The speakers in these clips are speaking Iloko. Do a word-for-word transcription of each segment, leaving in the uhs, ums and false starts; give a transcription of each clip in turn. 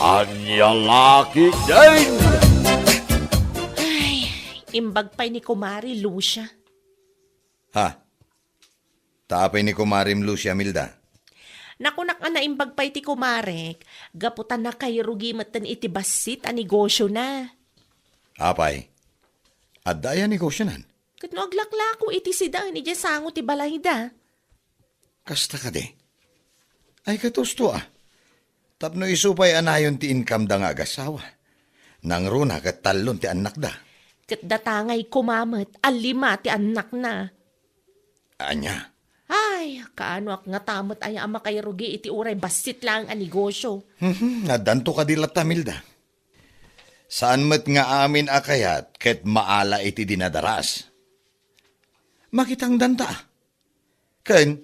Ania la ketdin? Ay, imbag pay ni Kumari Lucia. Ha? Ta apay ni Kumarim Lucia, Milda? Nakunak a naimbag pay ti kumarek, gapu ta nakairugi metten iti bassit a negosiona. Apay? Adda aya negosionan? Ket no aglaklako iti sidaen idiay sango ti balayda. Kasta kadi? Ay, ket husto a. Tapno isu pay a nayon ti income da nga agasawa. Nangruna ket tallon ti annakda. Ket datangay koma met a lima ti annakna. Ania? Ay, kaanoak ngata met aya a makairugi iti uray bassit laeng a negosio. Mhm, addanto kadi latta, Milda. Saan met nga amin a kayat ket maala iti dinadaras. Makitangdanta. Ken,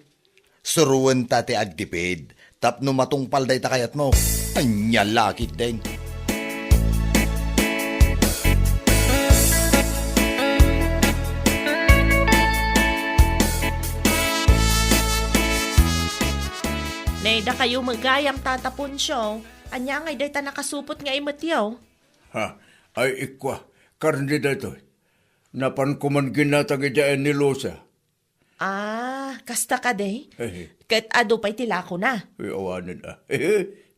suruenta ti agtipid tapno matungpal dayta kayatmo. Ania la ketdin? Nay, dakayo met gayam, Tata Poncio. Ania ngay dayta nakasupot nga imetyo? Ha, ay ikua, karne daytoy. Napan koman ginatang idiay ni Lucia. Ah, kasta kadi? Hehe. Ket adu pay ti lakona? Ay, awanen a.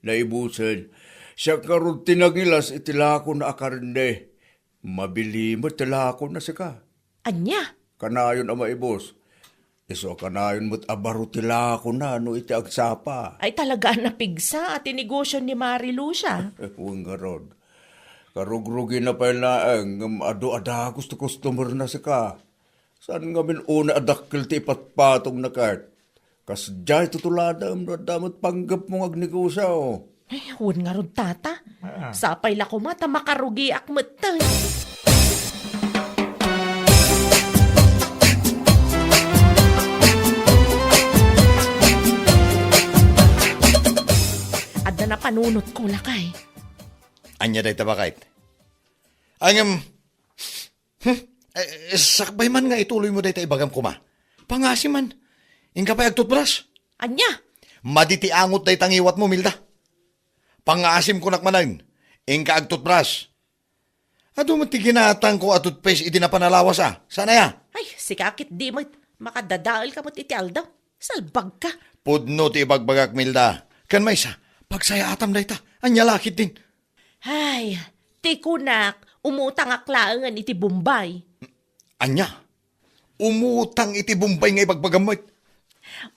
Naibusen. Siak ngarud ti nangilas iti lakona a karne. Mabili met ti lakona sika. Ania? Kanayon a maibus. Isu a kanayon met a baro ti lakona no iti agsapa. Ay, talaga a napigsa a ti negosio ni Mari Lucia. Wen ngarud. Karugrugina pay laeng ngem adu a dagus ti customer-na sika. Saan ngamin unay a dakkel ti ipatpatongna ket? Kasdiay tutuladem no adda met panggepmo nga agnegosio. Ay, wen ngarud, Tata. Ah. Sapay la koma ta makarugiak metten. Adda napanunotko, lakay. Ania dayta, baket? Ngem, hmm? Eh, sakbay man nga ituloymo dayta ibagam koma. Pangaasim man. Inka pay agtutbras. Ania? Madi ti angot dayta ngiwatmo, Milda. Pangaasim kunak manen. Inka agtutbras. Adu met ti ginatangko a toothpaste idi napan a lawas a. Saan aya? Ay, sika ketdi met. Makadadaelka met iti aldaw. Salbagka. Pudno ti ibagbagak, Milda. Ken maysa, pagsayaatam dayta. Ania la ketdin? Ay, ti kunak, umutangak laengen iti Bombay. Ania? Umutang iti Bombay nga ibagbagam met?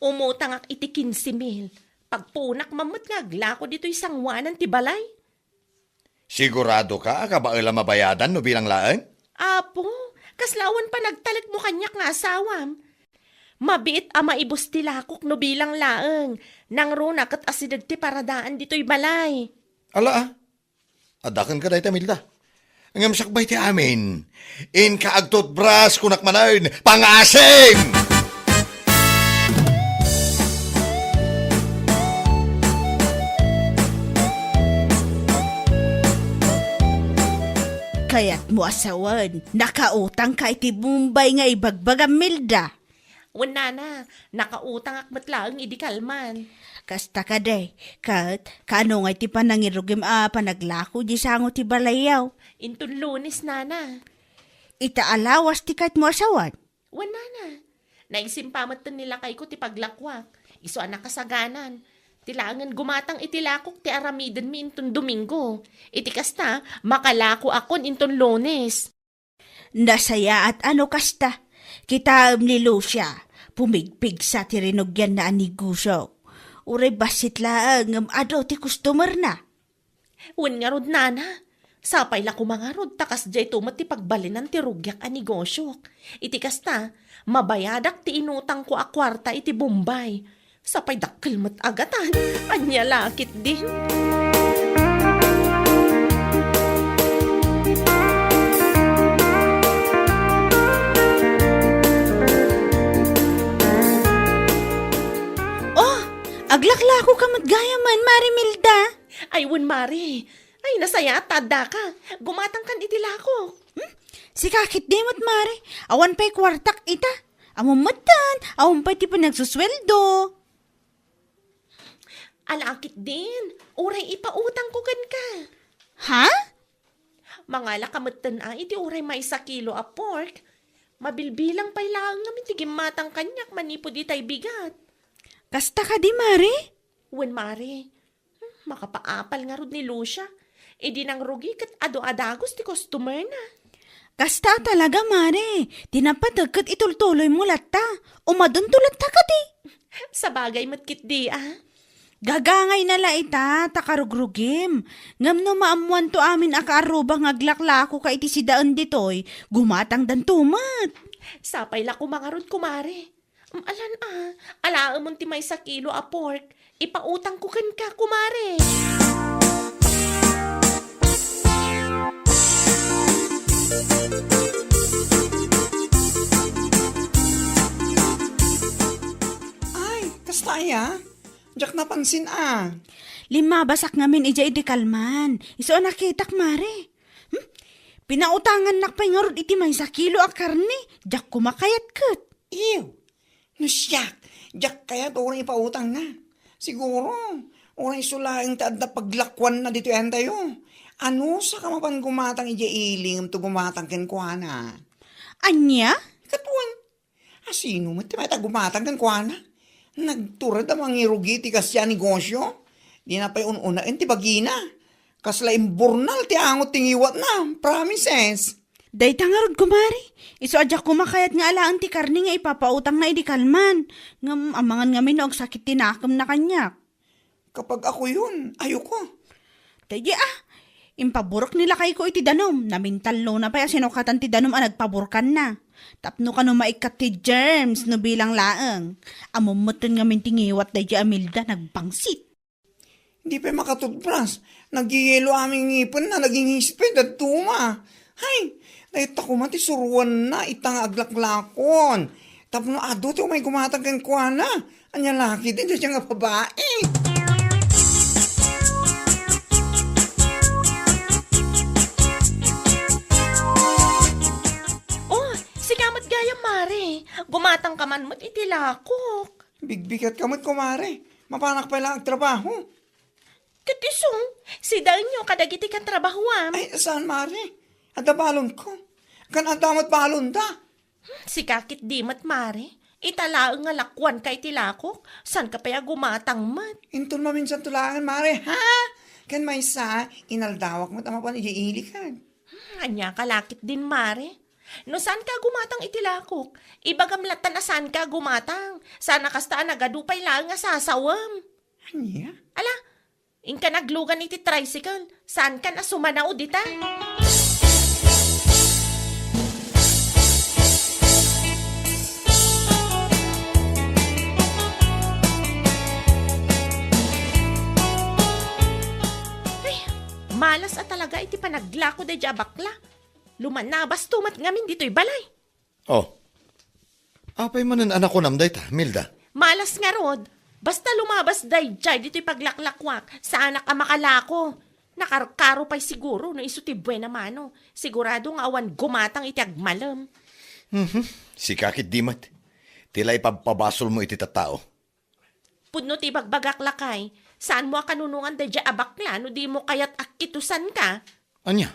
Umutangak iti kinse mil. Pagpuonak man met nga aglako ditoy sangoanan ti balay. Siguradoka a kabael a mabayadan no bilang laeng? Apo, kasla awan panagtalekmo kaniak nga asawam. Mabiit a maibus ti lakok no bilang laeng. Nangruna ket asideg ti paradaan ditoy balay. Ala, a. Adda kenka dayta, Milda. Ngem sakbay ti amin, inka agtutbras, kunak manen, pangaasim! Kayatmo a sawen, nakautangka iti Bombay nga ibagbagam, Milda? Wen, nana, nakautangak met laeng idi kalman. Kasta kadi, ket kaano ngay ti panangirugim a panaglako di sango ti balayyo? Inton Lunes, nana. Ita a lawas ti kayatmo a sawen? Wen, nana. Naisip pa met ni lakayko ti paglakuak. Isu a nakasaganan. Ti laengen gumatang iti lakok ti aramidenmi inton Domingo. Iti kasta, makalakoakon inton Lunes. Nasayaat a no kasta. Kitaem ni Lucia, pumigpigsa ti rinugianna a negosio. Uray bassit laeng ngem adu ti customer-na. Wen ngarud, nana, sapay la koma ngarud ta kasdiay to met ti pagbalinan ti rugiak a negosiok. Iti kasta, mabayadak ti inutangko a kuarta iti Bombay. Sapay dakkel met a gatan. Ania la ketdin? Oh, aglaklakoka met gayamen, Mari Milda. Ay, wen, Mari. Ay, nasayaat ta addaka. Gumatangkan iti lakok. Hmm? Sika ketdi met, Mari. Awan pay kuartak ita. Ammom metten, awan pay ti panagsusueldo. Ala ketdin, uray ipautangko kenka. Ha? Mangalaka metten a iti uray maysa kilo a pork. Mabilbilang pay laeng ngamin ti gimmatang kaniak manipud itay bigat. Kasta kadi, Mare? Wen, Mare. Hmm, makapaapal ngarud ni Lucia. Idi nangrugi ket adu a dagus ti customer na. Kasta a talaga, Mare. Ti napateg ket itultuloymo latta. Umadunto latta kadi. Sabagay met ketdi, a. Gagangayna la ita, ta karugrugim. Ngem no maammoanto amin a kaarruba nga aglaklakoka iti sidaen ditoy, gumatangdanto met. Sapay la koma ngarud, kumare. Am, alan a, alaemon ti maysa kilo a pork. Ipautangko kenka, kumare. Ay, kasta aya? Diak napansin a. Limmabasak ngamin idiay idi kalman. Isu a nakitak, Mare. Hmm? Pinautangannak pay ngarud iti maysa kilo a karne. Diak koma kayat ket. Ew. No siak, diak kayat uray ipautangna. Siguro, uray isu laeng ti adda paglakuanna ditoy entayo. Anusaka mapan gumatang idiay ili ngem to gumatang kenkuana. Ania? Ket wen, asino met ti mayat a gumatang kenkuana? Nagtured a mangirugi ti kasdiay a negosio. Dina pay un-unaen ti bagina. Kasla imburnal ti angot ti ngiwatna. Promises. Dayta ngarud, kumare. Isu a diak koma kayat nga alaen ti karne nga ipapautangna idi kalman. Ngem amangan ngamin no agsakit ti nakemna kaniak. Kapag ako yun, ayoko. Daydi a, impaburek ni lakayko iti danum. Namintallona pay a sinukatan ti danum a nagpaburkanna. Tapno kano maikkat ti germs no bilang laeng. Ammom metten ngamin ti ngiwat daydi a Milda, nagbangsit. Di pay makatutbras. Nagyeyelo amin ngipenna, naging hisped, dadduma. Hay, dayta koma ti suruanna ita nga aglaklakon. Tapno adu ti umay gumatang kenkuana. Ania la ketdi dayta nga babai? Oh, sika met gayam, Mare. Gumatang ka man met iti lakok. Bigbigat ka met, kumare. Mapanak pay lang agtrabaho. Ket isu, sidaenyo kadagiti katrabahoam. Ay, saan, Mare? Adda balonko. Kan adda met balonda. Hmm, sika ketdi met, Mare. Ita laeng nga lakuanka iti lakok, saanka pay a gumatang met. Inton maminsanto laengen, Mare, ha? Ken maysa, inaldawak met a mapan idiay ilikan. Hmm, aniaka la ketdin, Mare? No saanka a gumatang iti lakok, ibagam lattan a saanka a gumatang. Saan a kasta a nagadu pay laeng a sasawem. Ania? Ala, inka naglugan iti tricycle. Saankan a sumanao dita? Ay, malas a talaga iti panaglako daydiay a bakla. Lumanabasto met ngamin ditoy balay. Oh. Apay manen a nakunam dayta, Milda? Malas ngarud. Basta lumabas daydiay ditoy paglaklakuak, saanak a makalako. Nakarkaro pay siguro no isu ti buena mano. Sigurado nga awan gumatang iti agmalem. Mhm. Sika ketdi met. Ti la ipabpabasolmo iti tattao. Pudno ti ibagbagak, lakay. Saanmo a kanunongan daydiay a bakla no dimo kayat a kitusanka? Ania?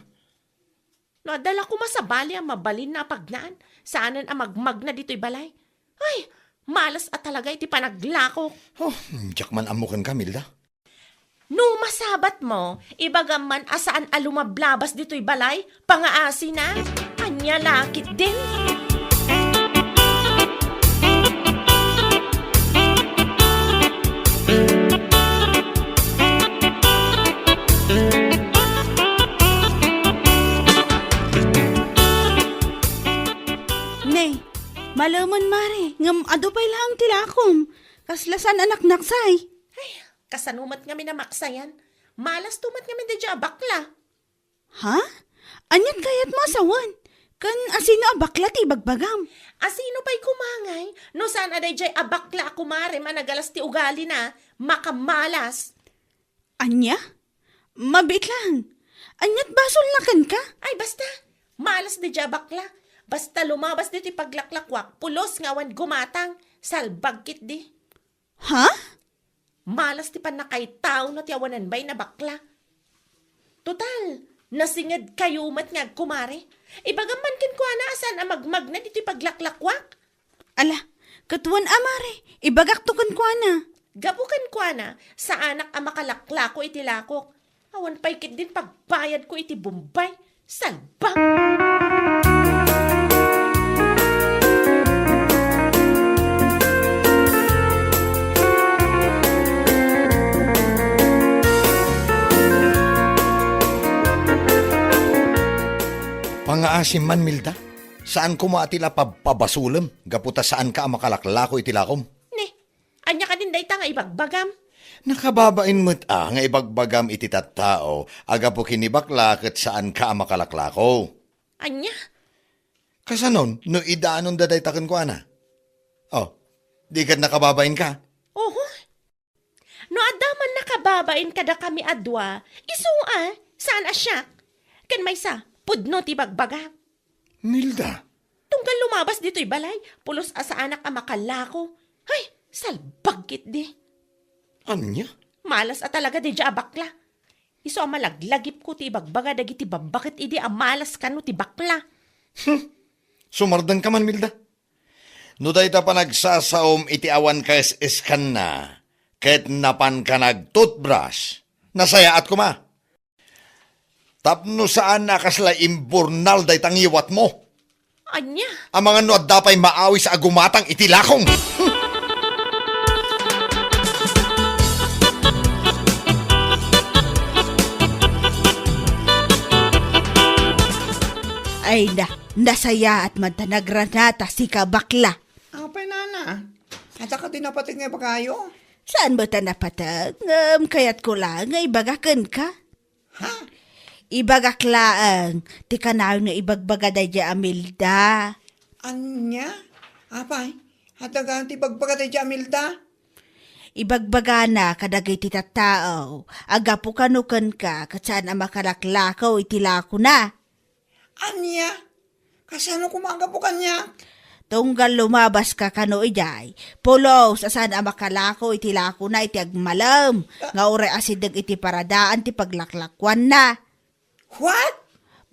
No adda la koma sabali a mabalinna a pagnaan, saanen a magmagna ditoy balay. Ay, malas a talaga iti panaglakok. Oh, diak man ammo kenka, Milda. No masabatmo, ibagam man a saan a lumablabas ditoy balay, pangaasina. Ania la ketdin? Ne, malemen, Mare, ngem adu pay laeng ti lakom. Kasla saan a naknaksay. Ay, kasano met ngamin a maksayan? Malasto met ngamin daydiay a bakla. Ha? Aniat kayatmo a sawen? Ken asino a bakla ti ibagbagam? Asino pay koma ngay no saan a daydiay a bakla a kumarem a nagalas ti ugalina, makamalas? Ania? Mabiit laeng. Aniat basolna kenka? Ay, basta. Malas daydiay a bakla. Basta lumabas ditoy paglaklakuak, pulos nga awan gumatang. Salbag ketdi. Ha? Malas ti pannakaitaona ti awanan bain a bakla. Total, nasingedkayo met nga agkumare. Ibagam man kenkuana a saan a magmagna ditoy paglaklakuak. Ala, ket wen a mare, ibagakto kenkuana. Gapu kenkuana, saanak a makalaklako iti lakok. Awan pay ketdin pagbayadko iti Bombay. Salbag! Pangaasim man, Milda. Saan koma a ti la pabpabasolem gapu ta saanka a makalaklako iti lakom. Ne, ania kadin dayta nga ibagbagam? Nakababain met a nga ibagbagam iti tattao a gapu ken ni bakla ket saanka a makalaklako. Ania? Kasanon no idanon da dayta kenkuana? Oh, di ket nakababainka? Oho. No adda man nakababain kadakami a dua, isu a, saan a siak. Ken maysa, pudno ti bagbaga. Nilda. Tunggal lumabas ditoy balay, pulos a saanak a makalako. Hay, salbag ketdi. Ania? Malas a talaga daydiay a bakla. Isu a malaglagipko ti ibagbaga dagiti babbaket idi a malas kano ti bakla. Hmm. Sumardengka man, Milda. No dayta panagsasaom iti awan kaes-eskanna, ket napanka nag-toothbrush, nasayaat koma. Tapno saan a kasla imburnal dayta ngiwatmo. Ania? Amangan no adda pay maawis a gumatang iti lakong. Ay na, nasayaat man ta nagranata sika, bakla. Apay, nana? Adda kadi napateg nga ibagayo? Saan met a napateg? Ngem kayatko laeng nga ibaga kenka. Ha? Ibagak laeng ti kanayon nga ibagbaga daydiay a Milda. Ania? Apay, adda gayam ti ibagbaga daydiay a Milda? Ibagbagana kadagiti tattao a gapu kano kenka ket saan a makalaklako iti lakona. Ania? Kasano koma a gapu kaniak? Tunggal lumabaska kano idiay, pulos a saan a makalako iti lakona iti agmalem nga uray asideg iti paradaan ti paglaklakuanna. What?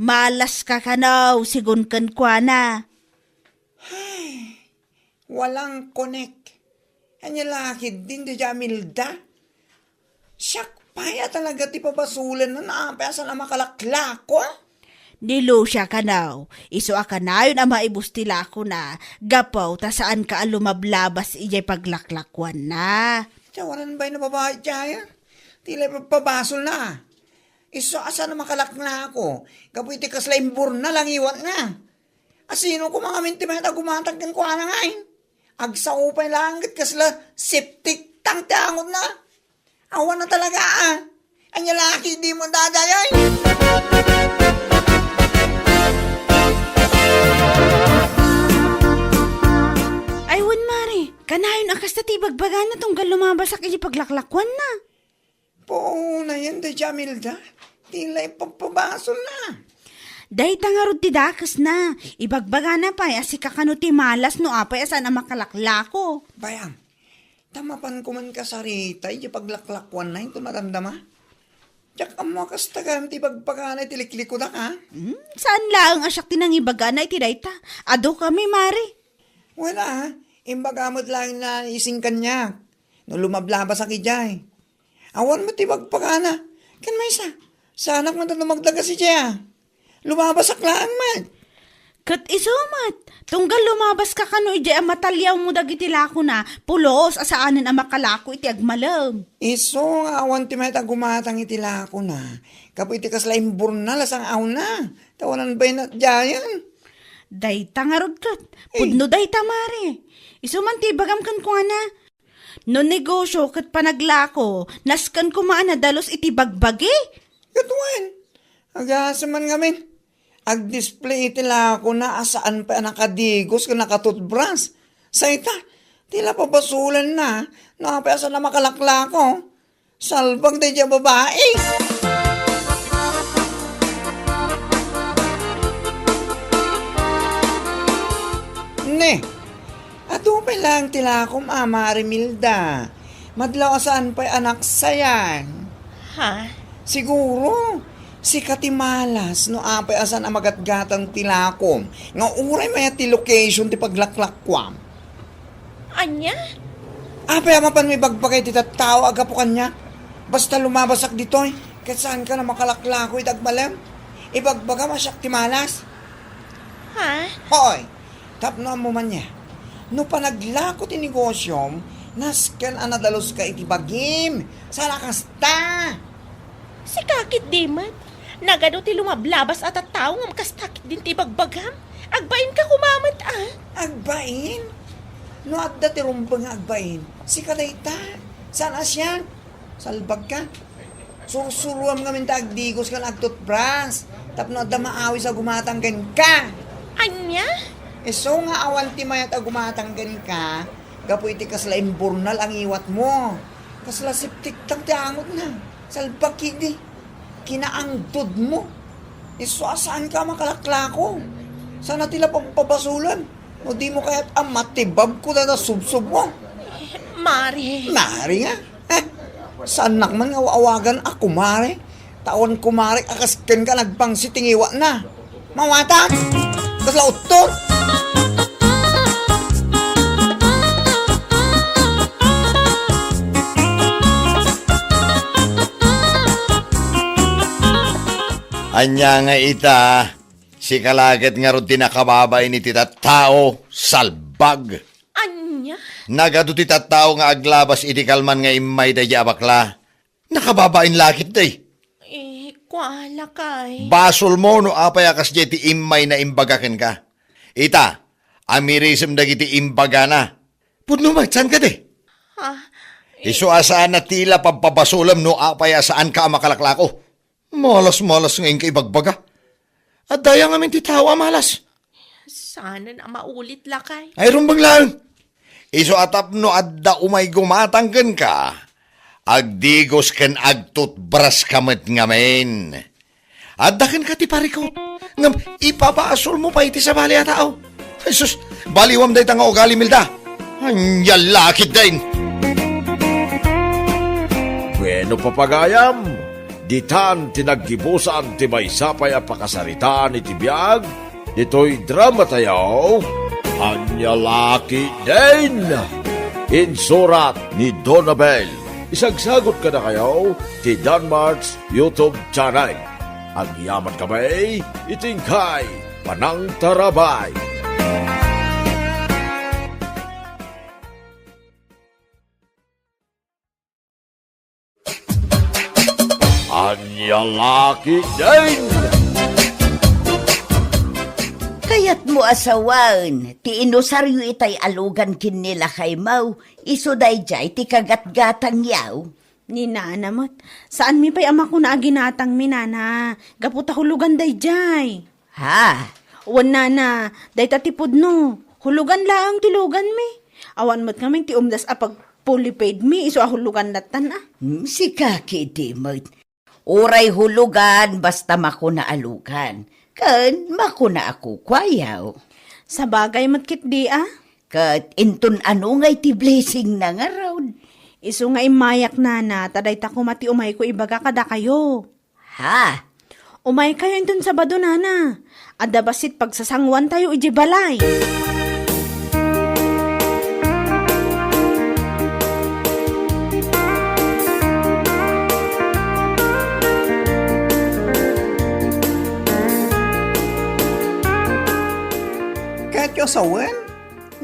Malaska kano, sigun kenkuana. Ay, walang connect. Ania la ketdin daydiay a Milda? Siak pay a talaga ti pabasolenna, apay a saan a makalaklako? Ni Lucia kano, isu a kanayon a maibus ti lakona, gapu ta saanka a lumablabas idiay paglaklakuanna. Ti awanan bain a babai diay, ti la pabasolna. Isu a saan a makalaklako, gapu iti kasla imburnal a ngiwatna. A sino koma ngamin ti mayat a gumatang kenkuana ngay? Agsao pay laeng ket kasla septic tank ti angotna. Awan a talaga, a. Ania la ketdi dayta, ay? Ay, wen, mare. Kanayon a kasta ti ibagbagana tunggal lumabasak iti paglaklakuanna. Puonayen daydiay a Milda, ti la ipagpabasolna. Dayta ngarud ti dakesna. Ibagbagana pay a sika kano ti malas no apay a saan a makalaklako. Bayam, ta mapan koman kasarita iti paglaklakuanna inton madamdama. Diak ammo a kasta gayam ti ibagbagana iti liklikudak, a? Hmm, saan laeng a siak ti nangibagana iti dayta. Adu kami, mare. Wen a, imbaga met laeng ni Ising kaniak no lumablabasak idiay. Awan met ti ibagbagana. Ken maysa, saanak met a dumagdagas idiay, a. Lumabasak laeng met. Ket isu met, tunggal lumabaska kano idiay a mataliawmo dagiti lakona, pulos a saanen a makalako iti agmalem. Isu nga awan ti mayat a gumatang iti lakona, gapu iti kasla imburnal a sang-awna, ta awanan bain a diayen. Dayta ngarud ket, eh, pudno dayta, mare. Isu man ti ibagam kenkuana. No negosio ket panaglako, nasken koma a nadalus iti bagbagi. Ket wen, agasem man ngamin. Agdisplay iti lakona a saan pay a nakadigos ken nakatutbras. Sayta, ti la pabasolenna no apay a saan a makalaklako. Salbag daydiay a babai. Ne, adu pay laeng ti lakom a, Mare Milda. Madlaw a saan pay a naksayan. Ha? Siguro, sika ti malas no apay a saan a magatgatang ti lakom nga uray mayat ti location ti paglaklakuam. Ania? Apay a mapanmo ibagbaga iti tattao a gapu kaniak? Basta lumabasak ditoy, ket saanka a makalaklako iti agmalem? Ibagbagam a siak ti malas? Ha? Hoy! Tapno ammom ania, no panaglako ti negosiom, nasken a nadaluska iti bagim. Saan a kasta? Sika ketdi met. Nagadu ti lumablabas a tattao ngem kasta ketdin ti ibagbagam. Agbainka koma met, a. Agbain? No adda ti rumbeng nga agbain, sika dayta. Saan a siak? Salbagka. Sursuruam ngamin ta agdigos ken agtutbras tapno adda maawis a gumatang kenka. Ania? Isu nga awan ti mayat a gumatang kenka gapu iti kasla imburnal a ngiwatmo. Kasla septic tank ti angotna. Salbag ketdi. Kinaangdodmo. Isu a saanka a makalaklako. Saan a ti la pagpabasolem. No dimo kayat a matibabko dayta subsobmo. Mare. Mare nga? Eh, saannak man nga awagan a kumare. Ta awan kumare a kas kenka nagpangsit ti ngiwatna. Mawatan! Kasla utton! Ania nga ita, sika la ket ngarud ti nakababain iti tattao, salbag. Ania? Nagadu ti tattao nga aglabas iti kalman nga immay daydi a bakla. Nakababain la ketdi. Eh, kua, lakay. Basolmo no apay a kasdiay ti immayna imbaga kenka. Ita, amirisem dagiti imbagana. Pudno met, saan kadi? Ha? Isu a saan a ti la pagpabasolem no apay a saanka a makalaklako. Malas-malas nga inka ibagbaga. Adda aya ngamin ti tao a malas? Saanen a maulit, lakay. Ay, rumbeng laeng. Isu a tapno adda umay gumatang kenka, agdigos ken agtutbraska met ngamin. Adda kenka ti parikut, ngem ipabasolmo pay iti sabali a tao. Jesus, baliwam dayta nga ugali, Milda. Ania la ketdin? Bueno, papagayam, ditan ti naggibusan ti maysa pay a pakasaritaan iti biag ditoy dramatayo, Ania la ketdin? Insurat ni Donabel. Isagsagut kadakayo ti Danmart's YouTube channel. Agyaman kami iti inkay panangtarabay. Ania la ketdin? Kayatmo a sawen ti inusaryo itay a lugan ken ni lakaymo, isu daydiay ti kagatgatangyo. Ni nana met, saanmi pay a makuna a ginatangmi, nana, gapu ta hulugan daydiay. Ha? Wen, nana, dayta ti pudno. Hulugan laeng ti luganmi. Awan met ngamin ti umdas a pagpulipaidmi isu a hulugan lattan, a. Hmm, sika ketdi met. Uray hulugan, basta makuna a lugan. Ken makuna a kukuayo. Sabagay met ketdi, a. Ket inton ano ngay ti blessingna ngarud? Isu nga immayak, nana, ta dayta koma ti umayko ibaga kadakayo. Ha? Umaykayo inton Sabado, nana. Adda bassit pagsasanguantayo idiay balay. Kayatyo a sawen,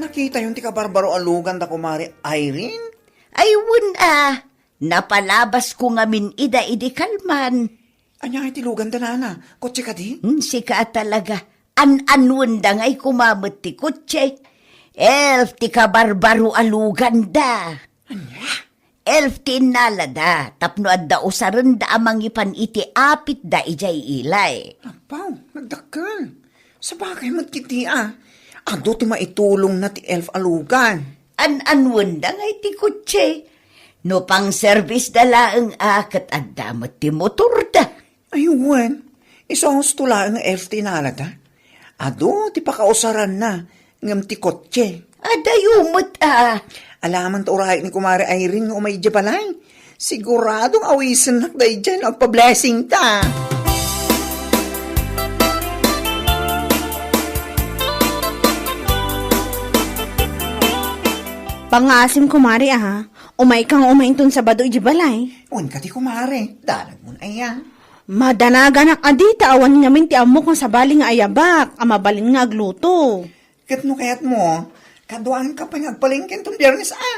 nakitayon ti kabarbaro a lugan da Kumare Irene? Ay, wen a. Napalabasko ngamin ida idi kalman. Ania ngay ti luganda, nana? Kotse kadi? Hmm, sika a talaga. An-anuenda ngay koma met ti kotse. Elf ti kabarbaro a luganda. Ania? Elf ti innalada tapno adda usarenda a mangipan iti apitda idiay ilay. Apaw, nagdakkel. Sabagay met ketdi a. Adu ti maitulongna ti elf a lugan. An-anuenda ngay ti kotse? No pangserbisda laeng a ket adda met ti motorda. Ay, wen, isu a husto laeng nga elf ti innalada. Adu ti pakausaranna ngem ti kotse. Adayo met a. Alaman ta urayek ni Kumare Irene nga umay idiay balay. Sigurado nga awisennak daydiay no agpa-blessing ta. Pangngaasim, kumare, a. Umay ka nga umay inton Sabado idiay balay. Wen ka ti kumare, danagmon aya. Madanaganak a dita, awan ngamin ti ammok nga sabali nga ayabak a mabalin nga agluto. Ket no kayatmo, kaduaanka pay nga agpalengke inton Biernes, a.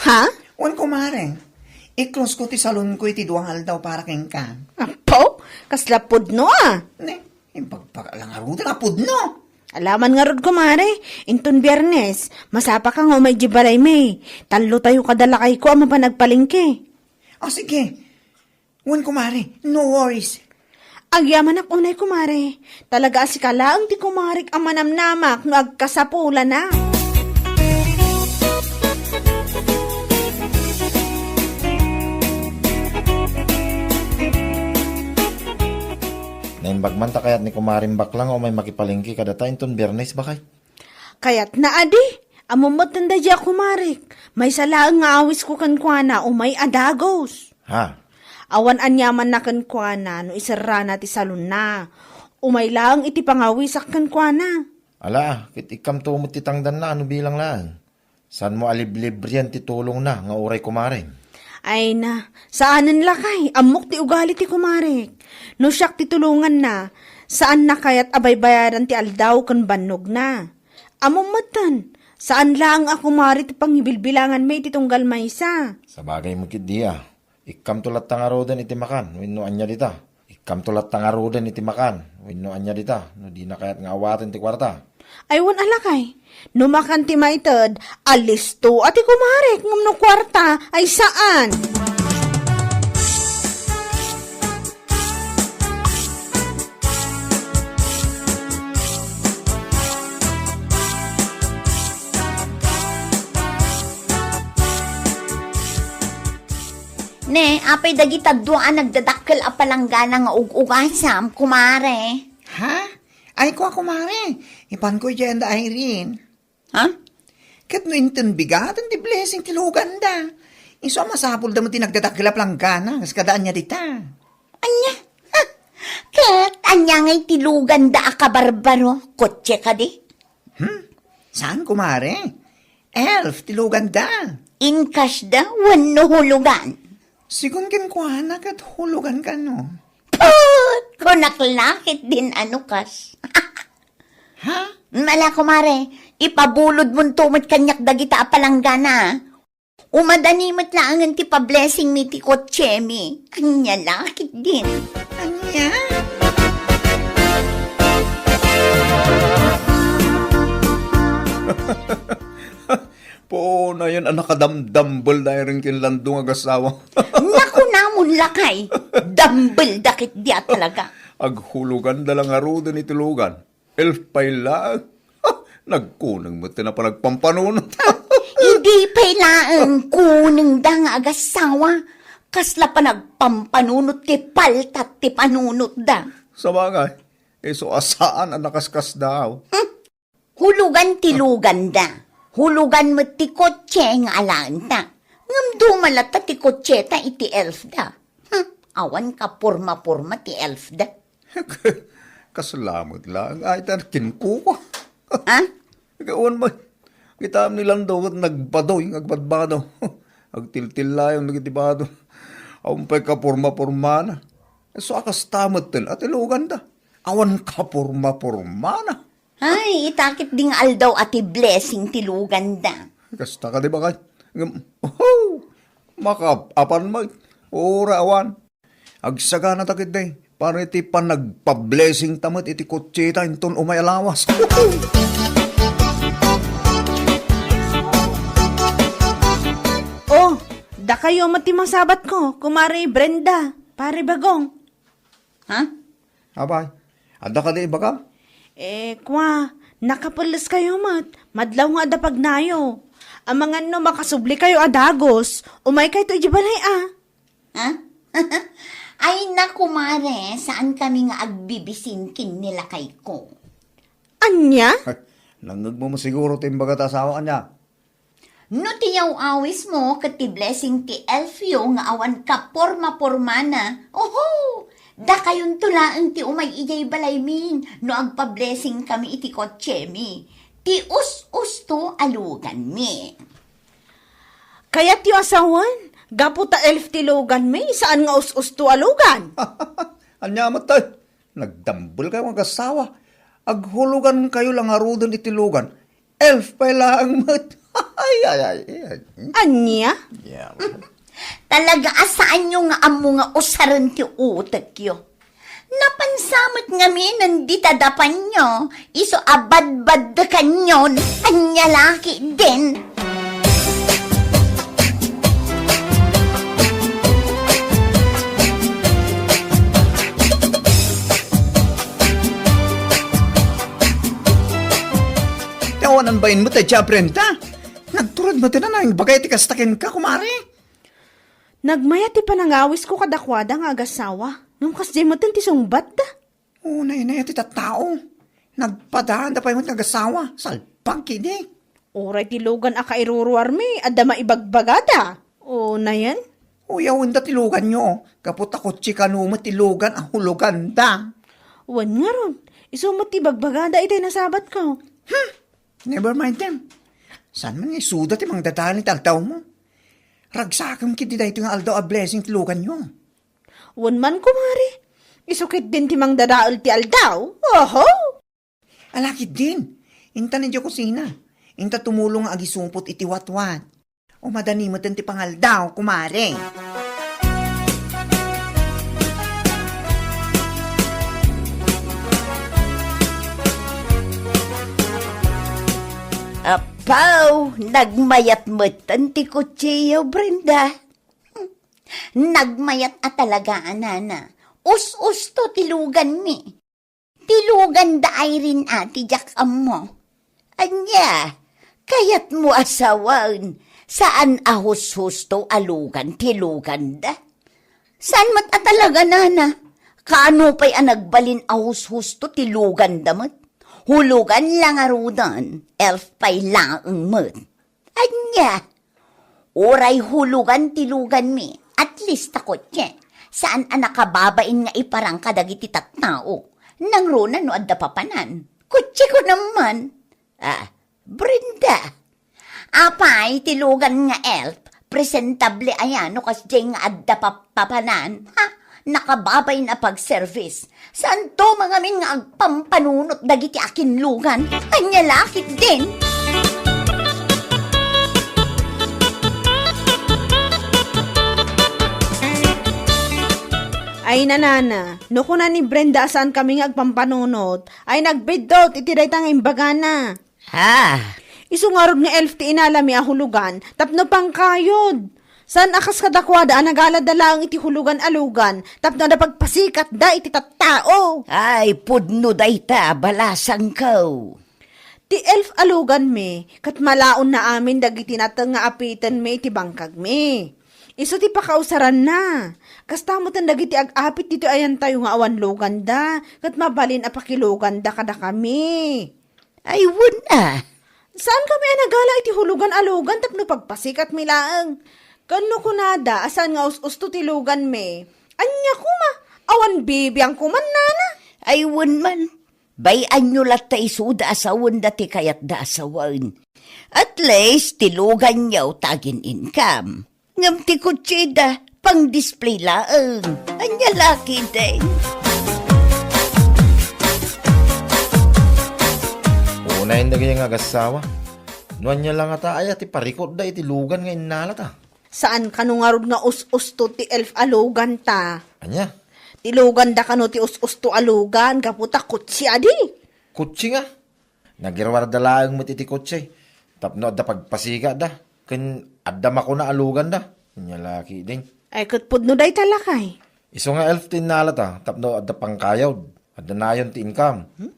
Ha? Wen, kumare. I-close ko ti salonko iti dua nga aldaw para kenka. Apo, kasla pudno, a. Ne, impagpakala ngaruden a pudno. Alaman ngarud, kumare, inton Biernes, masapaka nga umay idiay balaymi. Tallotayo kada lakayko a mapan agpalengke. O, sige. Wen, kumare, no worries. Agyamanak unay, kumare. Talaga a sika laeng ti kumarek a manamnamak no agkasapulana. Naimbag man ta kayat ni Kumareng Bakla nga umay makipalengke kadata inton Biernes, bakay? Kayatna a di. Ammom metten daydiay a kumarek. Maysa laeng nga awisko kenkuana, umay a dagus. Ha? Awan aniamanna kenkuana no iserrana ti salonna. Umay laeng iti pangawisak kenkuana. Ala, ket ikkamto met ti tangdanna no bilang laeng. Saanmo a liblibrian ti tulongna nga uray kumarem? Ay na, saanen lakay, ammok ti ugali ti kumarek. No siak ti tulonganna, saanna kayat a baybayadan ti aldaw ken bannogna. Ammom metten, saan laeng a kumare ti pangibilbilanganmi iti tunggal maysa. Sabagay met ketdi a. Ikkamto latta ngaruden iti makan wenno ania dita. Ikkamto latta ngaruden iti makan wenno ania dita no dina kayat nga awaten ti kuarta. Ay, wen a lakay, no makan ti maited, alisto a ti kumarek ngem no kuarta, ay saan. Ne, apay dagita dua a nagdadakkel a palanggana nga ug-ugasam, kumare? Ha? Ay, kua, kumare. Ipanko idiay anda Irene. Ha? Ket no inton bigaten ti blessing ti luganda, isu a masapulda met ti nagdadakkel a palanggana, kas kada ania dita. Ania? Ha? Ket ania ngay ti luganda a kabarbaro? Kotse kadi? Hmm? Saan, kumare? Elf ti luganda. In cash da wenno hulugan? Sigun kenkuana ket hulugan kano. Put! Kunak la ketdin a no cash. Ha? Ala, kumare, ipabulodmonto met kaniak dagita a palanggana. Umadani met laengen ti pablessingmi ti kotsemi. Ania la ketdin? Ania? Puonayen a nakadamdambel da Irene ken Lando nga agassawa. Nakunamon lakay, dambel da ketdi a talaga. Aghuloganda la ngaruden iti lugan. Elf pay laeng. Nagkuneng met ti napan agpampanunot. Idi pay laeng kunengda nga agassawa, kasla panagpampanunot ti paltat ti panunotda. Sabagay, isu a saan a nakaskasdaaw. Hmm. Hulugan ti luganda. Hulugan met ti kotse nga alaenta. Ngem duma latta ti kotseta iti elfda. Hmm, awan kaporma-porma ti elfda. Kasla met laeng ay ta kinkuko. Ha? Awan ba? Kitaem ni Lando ket nagbadoy nga agbadbado. Agtiltillayon dagiti bado. Awan pay kaporma-pormana. Isu a kasta metten a ti luganda. Awan kaporma-pormana. Ay, ita ketdi nga aldaw a ti blessing ti luganda. Kasta kadi, bakay? Ngem, oho! Makaap-apan met. Uray awan. Agsagana ta ketdi para iti panagpa-blessing ta met iti kotseta inton umay a lawas. Oh, dakayo met ti masabatko, Kumare Brenda, Pare Bagong. Ha? Apay, adda kadi ibagam? Eh, kua, nakapeles kayo met. Madlaw nga adda pagnayo. Amangan no makasubli kayo a dagus, umay kayto idiay balay a. Ha? Ay, na, kumare, saan kami nga agbibisin ken ni lakayko. Ania? Nangngegmo siguro ti imbaga ta asawa, ania? No ti yaw-awismo ket ti blessing ti elf-yo nga awan kaporma-pormana, oho! Dakayonto laeng ti umay idiay balaymi no agpa-blessingkami iti kotsemi. Ti us-usto a luganmi. Kayatyo a sawen, gapu ta elf ti luganmi, saan nga us-usto a lugan. Ania met, tay? Nagdambelkayo nga agassawa. Aghulugankayo la ngaruden iti lugan. Elf pay laeng met. Ay, ay, ay, ay. Ania? Yeah. Talaga a saanyo nga ammo nga usaren ti utekyo. Napansa met ngamin dita dapanyo, isu a badbaddekanyon, ania la ketdin. Ti awanan bainmo, tay Brenda. Nagturod met ti nanang ibagay ti kasta kenka, kumare. Nagmayat ti panangawisko kadakuada nga agassawa. Ngem kasdiay met ti sungbatda. Unay, nay, ti tattao. Nagpadaanda pay met nga agassawa. Salpag ketdi. Uray ti lugan a kairuruarmi, adda maibagbagada. O, nayen? Uyawenda ti luganyo. Gapu ta kotse kano met ti lugan a huloganda. Wen ngarud, isu met ti ibagbagada itay nasabatko. Hmm, never mind them. Saan man nga isuda ti mangdadael iti aldawmo? Ragsakem ketdi daytoy nga aldaw a blessing ti luganyo. Wen man, kumare, isu ketdin ti mangdadael ti aldaw. Oho! Ala ketdin, intan idiay kusina. Inta tumulong nga agisupot iti watwat. O madani met ti pangaldaw, kumare. Apaw, nagmayat met ti kutsiyo, Brenda. Nagmayat a talaga, a nana. Us-usto ti luganmi. Ti luganda, Irene, a ti diak ammo. Ania, kayatmo a sawen, saan a hushusto a lugan ti luganda? Saan met a talaga, nana? Kaano pay a nagbalin a hushusto ti luganda met? Hulugan la ngaruden, elf pay laeng met. Ania? Uray hulugan ti luganmi, at least ta kotse. Saan a nakababain nga iparang kadagiti tattao. Nangruna no adda papanan. Kotseko naman. Ah, Brenda. Apay ti lugan nga elf? Presentable aya no kasdiay nga adda pap-, papanan? Ha? Nakababain a pag-service. Saanto mangamin nga agpampanunot dagiti akinlugan? Ania la ketdin? Ay, nanana, no kuna ni Brenda a saankami nga agpampanunot, ay nagbiddut iti dayta nga imbagana. Ha? Isu ngarud nga elf ti inalami a hulugan tapno pangkayod. Saan a kas kadakuada a nagalada laeng iti hulugan a lugan tapno adda pagpasikatda iti tattao. Ay, pudno dayta, balasangko. Ti elf a luganmi, ket malaonna amin dagiti nateng nga apitenmi iti bangkagmi. Isu ti pakausaranna. Kasta metten dagiti ag-apit ditoy ayantayo nga awan luganda, ket mabalin a pakiluganda kadakami. Ay, wen a. Saankami a nagala iti hulugan a lugan tapno pagpasikatmi laeng. Ken no kunada a saan nga us-usto ti luganmi, ania koma? Awan bibiang koma, nana? Ay, wen man. Bay-anyo latta isuda a sawenda ti kayatda a sawen. At least, ti luganyo ta agin-income. Ngem ti kotsida, pang-display laeng. Ania la ketdin? Unayen dagiti nga agassawa. No ania la ngata aya ti parikutda iti lugan nga innalata? Saan kano ngarud nga us-usto ti elf a luganta? Ania? Ti luganda kano ti us-usto a lugan, gapu ta kotse adi. Kotse nga? Nagiruarda laeng met iti kotse tapno adda pagpasikatda ken adda makuna a luganda. Ania la ketdin? Ay, ket pudno dayta, lakay. Isu nga elf ti innalata tapno adda pangkayod, adda nayon ti income. Hmm?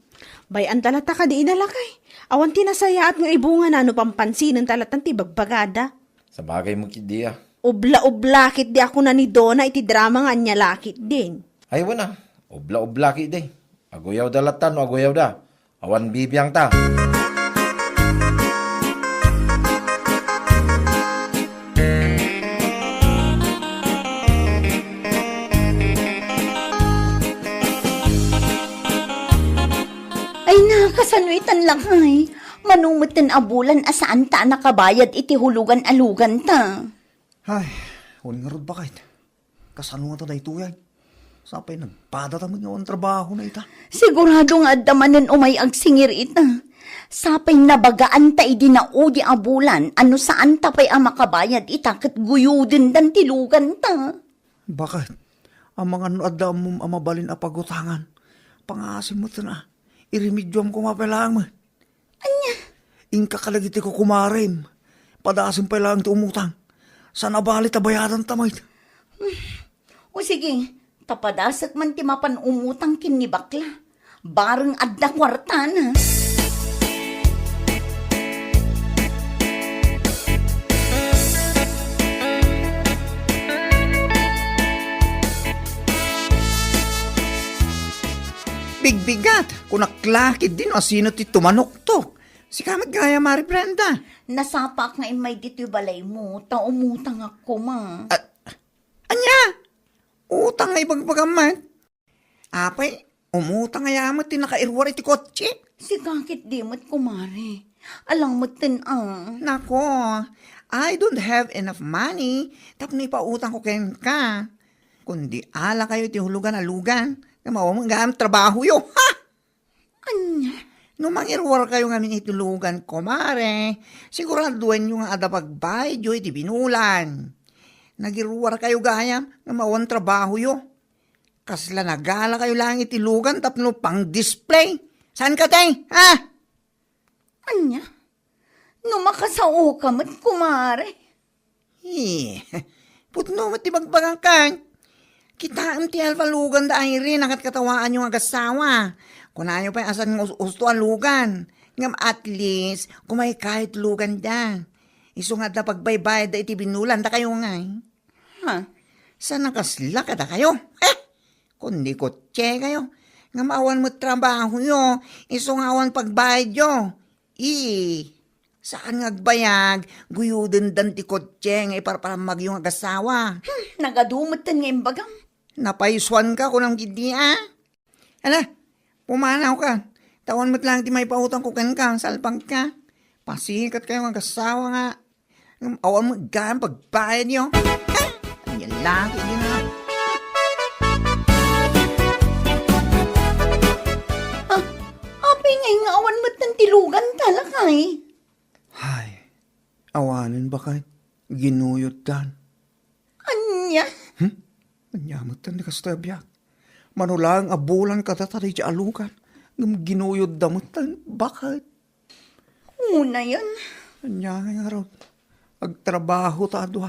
Bay-anta latta kadi ida, lakay. Awan ti nasayaat nga ibungana no pampansinenta latta ti ibagbagada. Sabagay met ketdi a. Ubla-ubla ketdi a kuna ni Dona iti drama nga ania la ketdin. Ay, wen a. Ubla-ubla ketdi. Aguyawda latta no aguyawda. Awan bibiangta. Ano itan lakay? Mano metten a bulan a saanta a nakabayad iti hulugan a luganta? Ay, wen ngarud, baket. Kasano ngata daytoyen? Sapay nagpadata met nga awan trabahona ita. Sigurado nga adda manen umay agsingir ita. Sapay nabagaanta idi naudi a bulan a no saanta pay a makabayad ita ket guyodendan ti luganta. Baket, amangan no adda ammom a mabalin a pagutangan, pangasim metten a. Irimedioam koma pay laeng met. Ania? Inka kadagiti kukumarem. Padasem pay laeng ti umutang. Saan a bali ta bayadanta met. O sige, ta padasek man ti mapan umutang ken ni bakla. Bareng adda kuartana. Bigbigat, kunak la ketdi no asino ti tumanuktok. Sika met gayam, Mari Brenda. Nasapaak nga immay ditoy balaymo, ta umutangak koma. A-, ania? Utang nga ibagbagam met? Apay, umutang aya met ti nakairuar iti kotse? Sika ketdi met, kumare. Alang metten a. Nako, I don't have enough money tapno ipautangko kenka. Kundi ala kayo iti hulugan a lugan, nga maawam gayam trabahoyo. Ha? Ania? No mangiruar kayo ngamin iti lugan, kumare, siguraduenyo nga adda pagbayadyo iti binulan. Nagiruar kayo gayam nga maawam trabahoyo. Kasla nagala kayo laeng iti lugan tapno pang-display. Saan ka, tay? Ha? Ania? No makasaoka met, kumare. Eh, pudno met ti bagbagak. Kitaem ti alfa lugan da Irene a ket katawaanyo nga agassawa. Kunayo pay a saan nga us-, usto a lugan. Ngem at least, kumaykay ti luganda. Isu nga adda pagbaybayadda iti binulan, dakayo ngay. Ha? Saan a kasla kadakayo? Eh! Kundi kotse kayo. Ngem awan met trabahoyo, isu nga awan pagbayadyo. Ii, saan nga agbayag, guyodendan ti kotse nga iparparammagyo nga agassawa. Hmm, nagadu metten nga imbagam. Napaysuanka, kunam ketdi a? Ala, pumanawka. Ta awan met laeng ti maipautangko kenka, salpagka. Pasikat kayo nga agassawa nga. Ngem awan met gayam pagbayadyo. Ania la ketdin a? Ah, apay ngay nga awan metten ti luganta, lakay? Hay, awanen, baket. Ginuyoddan. Ania? Hmm? Ania metten ti kastoy a biag? Mano laeng a bulan kadata daydiay a lugan, ngem ginuyodda metten, baket. Unayen. Ania ngay ngarud? Agtrabaho ta a dua.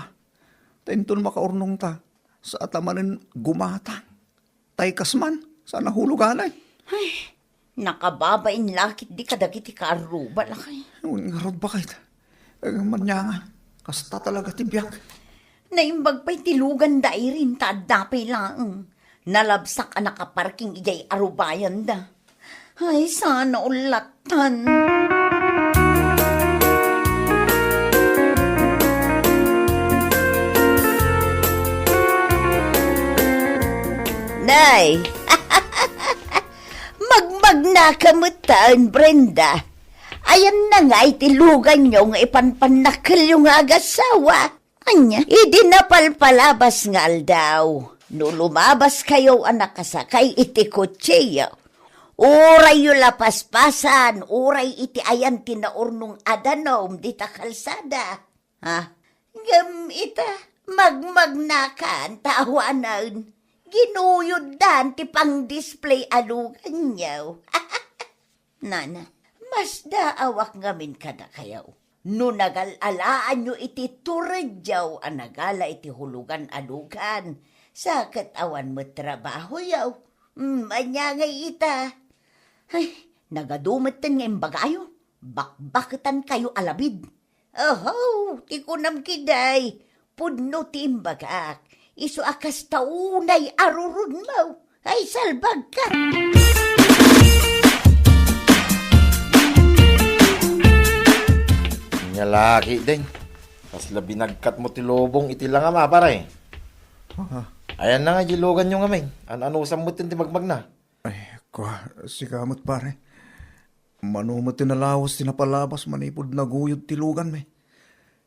Ta inton makaurnongta, saanta manen gumatang. Tay kas man, saan a huluganay? Ay, nakababain la ketdi kadagiti kaarruba, lakay. Wen ngarud, baket. Ania nga, kasta talaga ti biag. Naimbag pay ti lugan da Irene ta adda pay laeng. Nalabsak a nakaparking idiay arubayanda. Ay, saan a ullatan. Nay! Magmagnaka metten, Brenda. Ayanna ngay ti luganyo nga ipanpannakkelyo nga agassawa? Ania? Idi napalpalabas nga aldaw, no lumabaskayo a nakasakay iti kotsiyo, urayyo la paspasan, uray iti ayan ti naurnong a danum dita kalsada. Ha? Ngem ita, magmagnakan ta awanen, ginuyoddan ti pang-display a luganyo. Nana, masdaawak ngamin kadakayo. No nagal-alaanyo iti turedyo a nagala iti hulugan a lugan, sa ket awan met trabahoyo. Mm, ania ngay ita? Ay, nagadu metten nga imbagayo. Bakbaketankayo a labid. Oho, ti kunam ketdi, pudno ti imbagak. Isu a kasta unay a rurudmo. Ay, salbagka! Ania la ketdin. Kasla binagkatmo ti lubong iti langam a, pare. Ah. Ayanna nga di luganyo ngamin. An-anusam metten ti magmagna. Ay, kua, sika met, pare. Mano met ti nalawas ti napalabas manipud naguyod ti luganmi?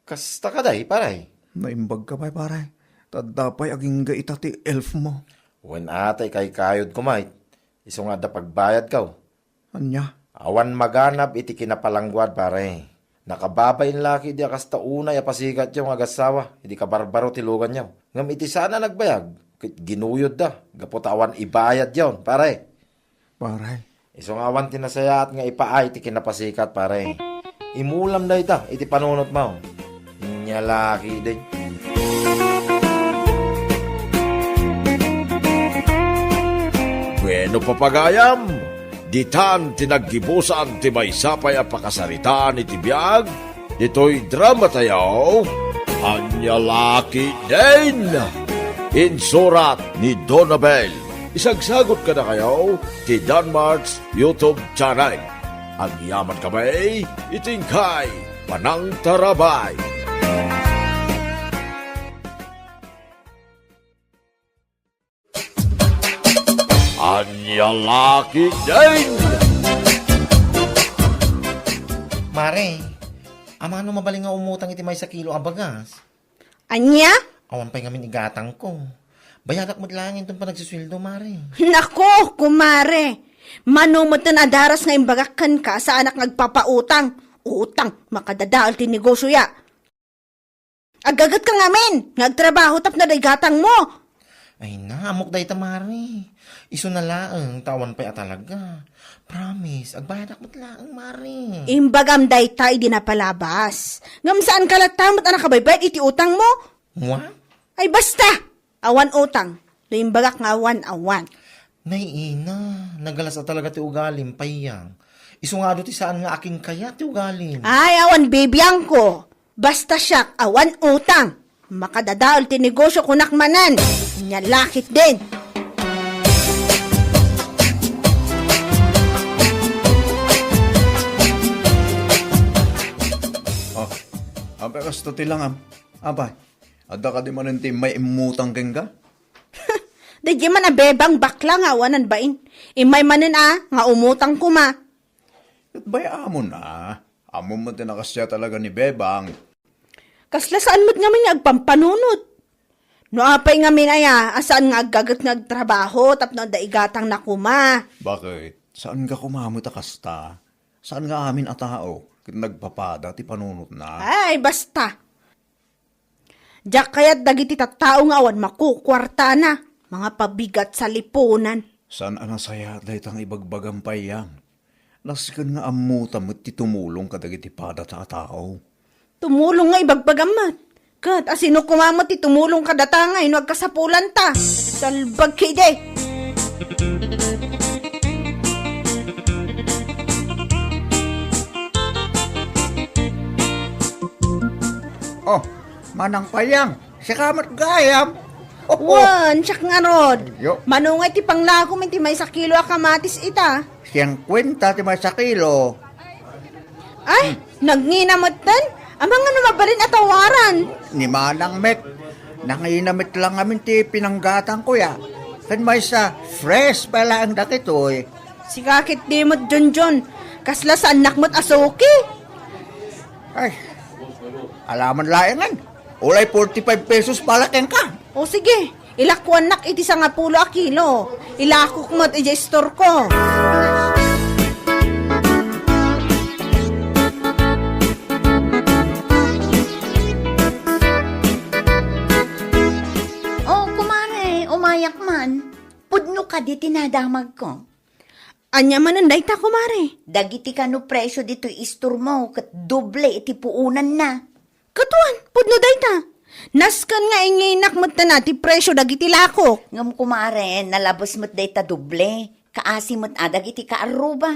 Kasta kadi, pare? Naimbagka pay, pare. Ta adda pay agingga ita ti elfmo. Wen a, ta ikaykayod koma, isu nga adda pagbayadko. Ania? Awan maganab iti kinapalangguad, pare. Nakababain la ketdi a kasta unay a pasikatyo nga agassawa idi kabarbaro ti luganyo. Ngem iti saan a nagbayag, ket ginuyodda gapu ta awan ibayadyo, pare. Pare. Isu nga awan ti nasayaat nga ipaay ti kinapasikat, pare. Imulam dayta iti panunotmo. Nia la ketdi. Bueno, papagayam, ditan ti naggibusan ti maysa pay a pakasaritaan iti biag ditoy dramatayo, Ania la ketdin. Insurat ni Donabel. Isagsagot kadakayo ti Danmart's YouTube channel. Agyamankami iti inkay panangtarabay. Ania la ketdin. Mare, amano mabalin nga umutang iti maysa kilo a bagas? Ania? Awan pay ngamin igatangko. Bayadak met laeng inton panagsusueldo, mare. Nako, kumare! Mano metten a daras nga imbagak kenka, saanak nga agpapautang. Utang, makadadael ti negosioya. Aggagetka ngamin nga agtrabaho tapno adda igatangmo. Ay na, ammok dayta, mare. Isuna laeng, ta awan pay a talaga. Promise, agbayadak met laeng, mare. Imbagam dayta idi napalabas. Ngem saanka latta met a nakabaybayad iti utangmo? Wa? Ay basta! Awan utang. No imbagak nga awan, awan. Nay ina, nagalas a talaga ti ugalim, Payang. Isu nga adu ti saan nga akin kaya ti ugalim. Ay, awan bibiangko. Basta siak, awan utang. Makadadael ti negosio kunak manen. Nia la ketdin. Oh, apay kasta ti langam? Apay, adda kadi manen ti immay immutang kenka? Daydiay man a Bebang bakla nga awanan bain. Immay manen a, nga umutang koma. Ket bay-am na. Ammom met ti nakasia talaga ni Bebang. Kasla saan met ngamin nga agpampanunot. No apay ngamin aya, a saan nga aggaget nga agtrabaho tapno adda igatangna koma. Bakit? Saanka koma met a kasta? Saan nga amin a tao ket nagpapada ti panunotna? Ay, basta. Diak kayat dagiti tattao nga awan makukuartana, mga pabigat salipunan. Saan a nasayaat dayta nga ibagbagam, Payang? Nasken nga ammota met ti tumulong kadagiti padata a tao. Tumulong nga ibagbagam met. Ket asino koma met ti tumulong kadata nga no agkasapulanta? Salbag ketdi. Oh, Manang Payang, sika met gayam. Wen, siak ngarud. Yo. Mano ngay ti panglakom iti maysa kilo a kamatis ita? Singkuenta ti maysa kilo. Ay, nagngina metten? Amangan no mabalin a tawaran. Ni Manang met, nangina met lang amin ti pinanggatangko ya. Ken maysa, fresh pay laeng dagitoy. Sika ketdi met, Junjun. Kasla saannak met a suki. Ay, alaman laengen. Ulay forty-five pesos bala kenka. O sige, ilakuannak iti sangapulo a kilo. Ilakok met idiay istorko. O, kumare, umayak man. Pudno kadi ti nadamagko. Ania manen dayta, kumare? Dagiti kano presio ditoy istormo ket doble iti puonanna. Ket wen, pudno dayta. Nasken nga inginak metten a ti presio dagiti lakok. Ngem kumare, nalabes met dayta doble. Kaasi met a dagiti kaarruba.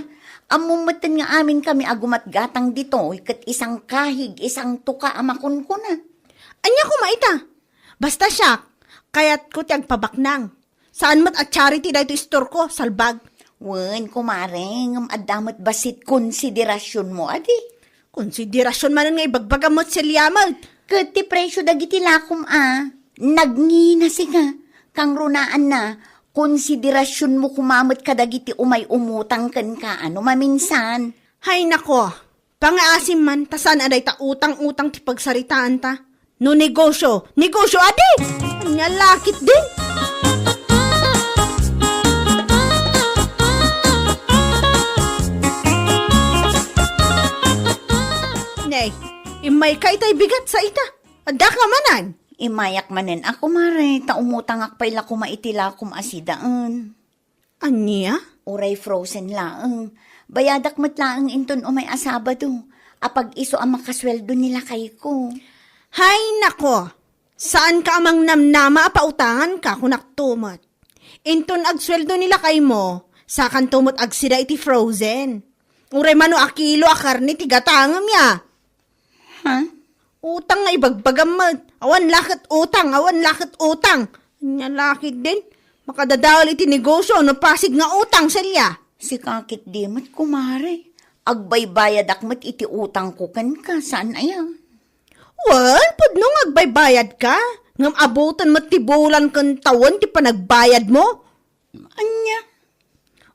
Ammom metten nga aminkami a gumatgatang ditoy ket isangkahig, isangtuka a makunkuna. Ania koma ita? Basta siak, kayatko ti agpabaknang. Saan met a charity daytoy istorko, salbag. Wen, kumare, ngem adda met bassit konsiderasionmo, adi? Konsiderasion manen nga ibagbagam met, Celia met. Ket ti presio dagiti lakom a, nagngina sika, kangrunaanna, konsiderasionmo koma met kadagiti umay umutang kenka a no maminsan. Hay nako, pangaasim man, ta saan a dayta utang-utang ti pagsaritaanta. No negosyo, negosyo adi! Ania la ketdin? Nay, immayka itay bigat sa ita. Addaka manen? Immayak manen a, kumare, ta umutangak pay la koma iti lakom a sidaen. Ania? Uray frozen laeng. Bayadak met laeng inton umay a Sabado. Apag-isu a makasueldo ni lakayko. Hay nako! Saanka a mangnamnama a pautanganka, kunakto met. Inton agsueldo ni lakaymo, sakanto met agsida iti frozen. Uray mano a kilo a karne ti gatangem ya. Ha? Utang nga ibagbagam met. Awan la ket utang, awan la ket utang. Ania la ketdin? Makadadael iti negosyo no pasig nga utang, Celia. Sika ketdi met, kumare. Agbaybayadak met iti utangko kenka, saan aya? Wen, pudno nga agbaybayadka. Ngem abuton met ti bulan ken tawen ti panagbayadmo. Ania?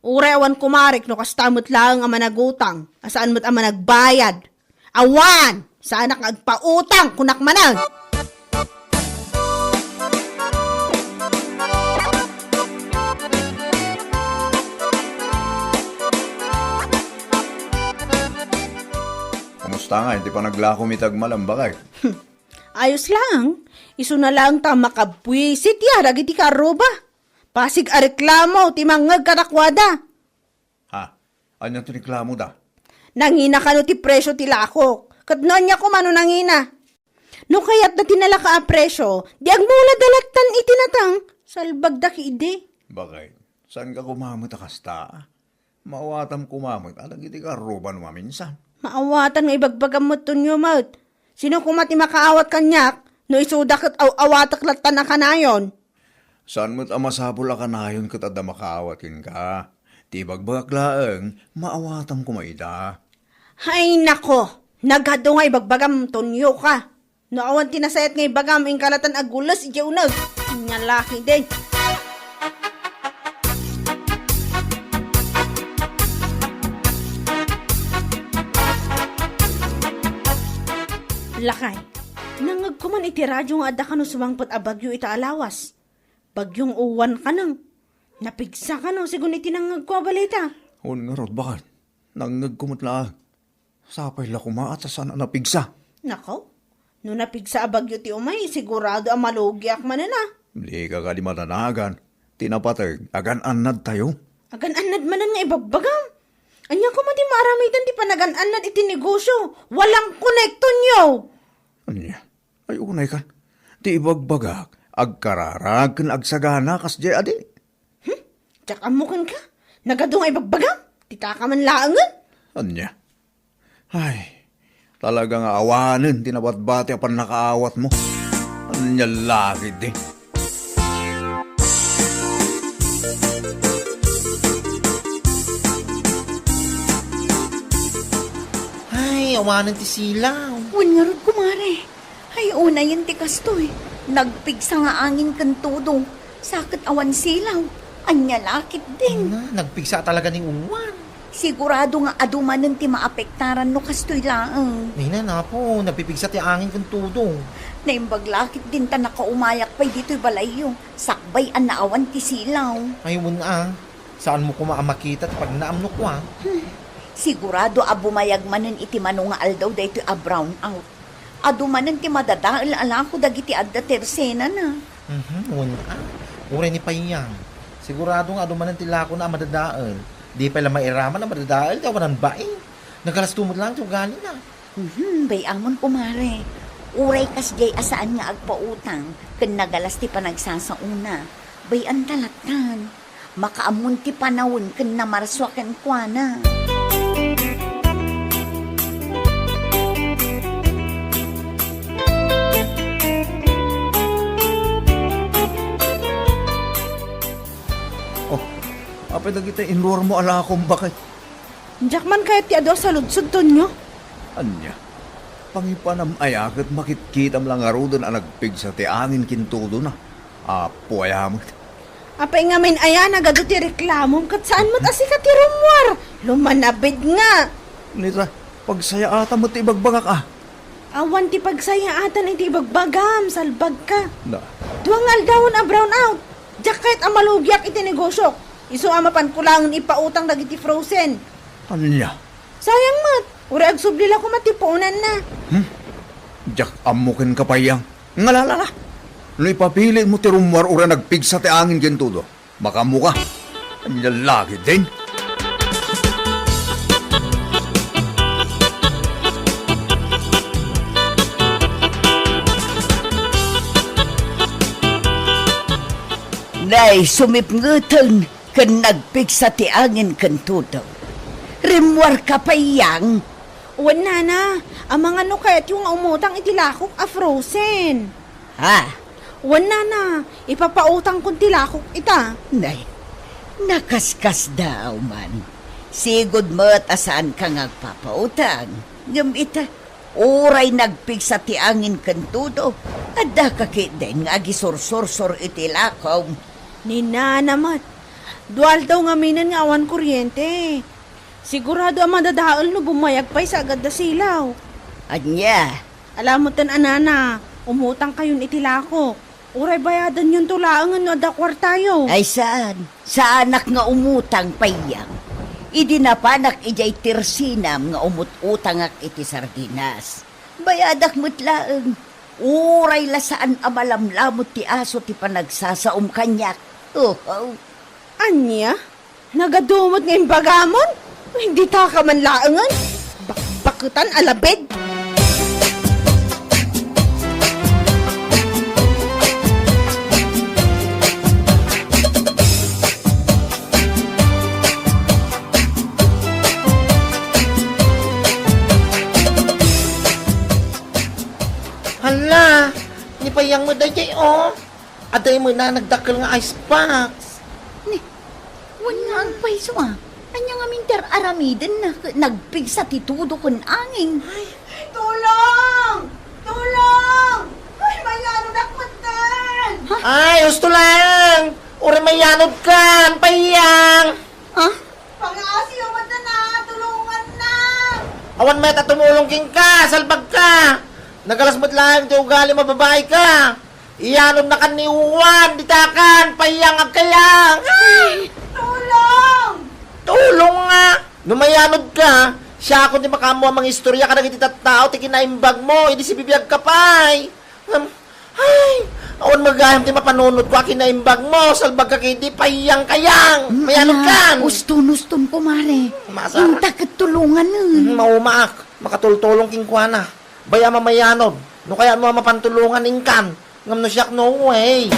Uray awan kumarek no kasta met laeng a managutang, a saan met a managbayad. Awan! Saanak nga agpautang, kunak manen! Kumusta nga iti panaglakom iti agmalem, baket? Ayos laeng. Isuna laeng ta makabwisit ya dagiti karruba. Pasig a reklamo ti mangngeg kadakuada. Ha? Ania ti reklamoda? Nangina kano ti presio ti lakok. Ket no ania koma no nangina? No kayatda ti nalaka a presio, di agmulada lattan iti nateng. Salbagda ketdi. Baket, saanka koma met a kasta? Maawatam koma met a dagiti karruba no maminsan. Maawatan nga ibagbagam met, Tonyo met. Sino koma ti makaawat kaniak no isuda ket aw-awatek lattan a kanayon? Saan met a masapul a kanayon ket adda makaawat kenka. Ti ibagbagak laeng, maawatam koma ida. Hay nako! Nagadu nga ibagbagam, Tonyo ka. No awan ti nasayaat nga ibagam, inka lattan a gules idiay uneg. Ania la ketdin. Lakay, nangngegko man iti radio nga adda kano sumangpet a bagyo ita a lawas. Bagyong Uwan kano. Napigsa kano, segun iti nangngegko a balita. Wen ngarud, baket. Nangngegko met laeng. Sapay la koma ta saan a napigsa. Nako, no napigsa a bagyo ti umay, sigurado a malugiak manen a. Dika kadi madanagan. Ti napateg, agan-annadtayo. Agan-annad manen nga ibagbagam. Ania koma ti maaramidan ti panagan-annad iti negosyo? Walang konekton yo! Ania? Ay, unay kan. Ti ibagbagak, agkararag ken agsagana kasdiay adi. Hmm? Diak ammo kenka? Nagadu nga ibagbagam? Ti taka man laengen? Ania? Ay, talaga nga awanen ti nabatbati a pannakaawatmo. Ania la ketdi? Ay, awanen ti silaw. Wen ngarud, kumare. Ay, unayen ti kastoy. Nagpigsa nga angin ken tudong. Sa ket awan silaw. Ania la ketdin? Na, nagpigsa talaga ni Uwan. Sigurado nga adu manen ti maapektaran no kastoy laeng. Nina, napo, nagpipigsa ti angin ken tudong. Naimbag la ketdin ta nakaumayak pay ditoy balayyo. Sakbay a naawan ti silaw. Ay, wen a. Saanmo koma a makita ti pagnaam no kua? Hmm. Sigurado a bumayag manen iti mano nga aldaw daytoy a brownout. Adu manen ti madadael a lako dagiti adda tersenana. Mhm, wen a. Uray ni Payang. Sigurado nga adu manen ti lakona a madadael. Di pay la mairaman a madadael ti awanan bai. Nagalasto met laeng ti ugalina. Mhm, bay-amon, kumare. Uray kasdiay a saan nga agpautang ken nagalas ti panagsasaona. Bay-anta lattan. Makaammon ti panawen ken namarsua kenkuana. Oh, apay dagiti inruarmo a lakom, baket? Diak man kayat ti adu a saludsod, Tonyo. Ania? Pangipanam aya ket makitkitam la ngaruden a nagpigsa ti angin ken tudona? Apo aya met. Apay ngamin aya nagadu ti reklamom ket saan met a sika ti rummuar? Lumanabid nga. Nita, pagsayaatan met ti ibagbagak, a. Awan ti pagsayaatan iti ibagbagam, salbagka. Na. Dua nga aldawen a brownout. Diak kayat a malugiak iti negosiok. Isu a mapanko laengen ipautang dagiti frozen. Ania? Sayang met. Uray agsubli la koma ti puonanna. Hmm? Diak ammo kenka, Payang. Ngalala la. No ipapilit mo ti rummuar uray nagpigsa ti angin ken todo, makaammoka. Ania la ketdin? Nay, sumipngeten ken nagpigsa ti angin ken todo. Rimmuarka, Payang? Wen, nana, amangan no kayatyo nga umutang iti lakok a frozen. Ha? Wen, nana, ipapautangkon ti lakok ita. Nay, nakaskasdaaw man. Sigud met a saanka nga agpapautang. Ngem ita, uray nagpigsa ti angin ken todo, addaka ketdin nga agisursursor iti lakom. Ni nana met, dua aldaw ngaminen nga awan kuryente. Sigurado a madadael no bummayag pay sa agadda silaw. Ania? Ala metten a nana, umutangkayon iti lakok. Uray bayadanyonto laengen no adda kuartayo. Ay saan, saanak nga umutang, Payang. Idi napanak idiay tersinam nga umut-utangak iti sardinas, bayadak met laeng. Uray la saan a malamlamot ti aso ti panagsasaom kaniak. Oho. Ania? Nagadu met nga imbagamon? Dita ka man laengen? Bakbaketan a labid! Hala, ni Payang met daydiay, o. Adda imuna nagdakkel nga ice box. Ni, wen nga agpayso a. Ania ngamin ti ar-aramidenna ket nagpigsa ti todo ken angin? Ay, tulong! Tulong! Ay, mayanodak metten! Ha? Ay, husto lang! Uray mayanodkan, Payang! Ha? Pangaasiyo metten a, tulongannak! Awan met a tumulong kenka, salbagka! Nagalas met laeng ti ugalim a babaika! Iyanodnakan ni Juan, ditakan, Payang, agkayang! Ay! Tulong! Tulong nga! No mayanodka, siakon ti makaammo a mangistorya kadagiti tattao ti kinaimbagmo idi sibibiagka pay. Ngem, ay, awan met gayam ti mapanunotko a kinaimbagmo, salbagka ketdi, Payang, kayang! Mm, mayanodkan! Ala, uston, uston, kumare. Masara. Inta ket tulonganen. Mm, maumaak. Makatultulong kenkuana. Bay-am a mayanod. No kayatmo a mapantulongan, inkan. Ngem no siak, no way.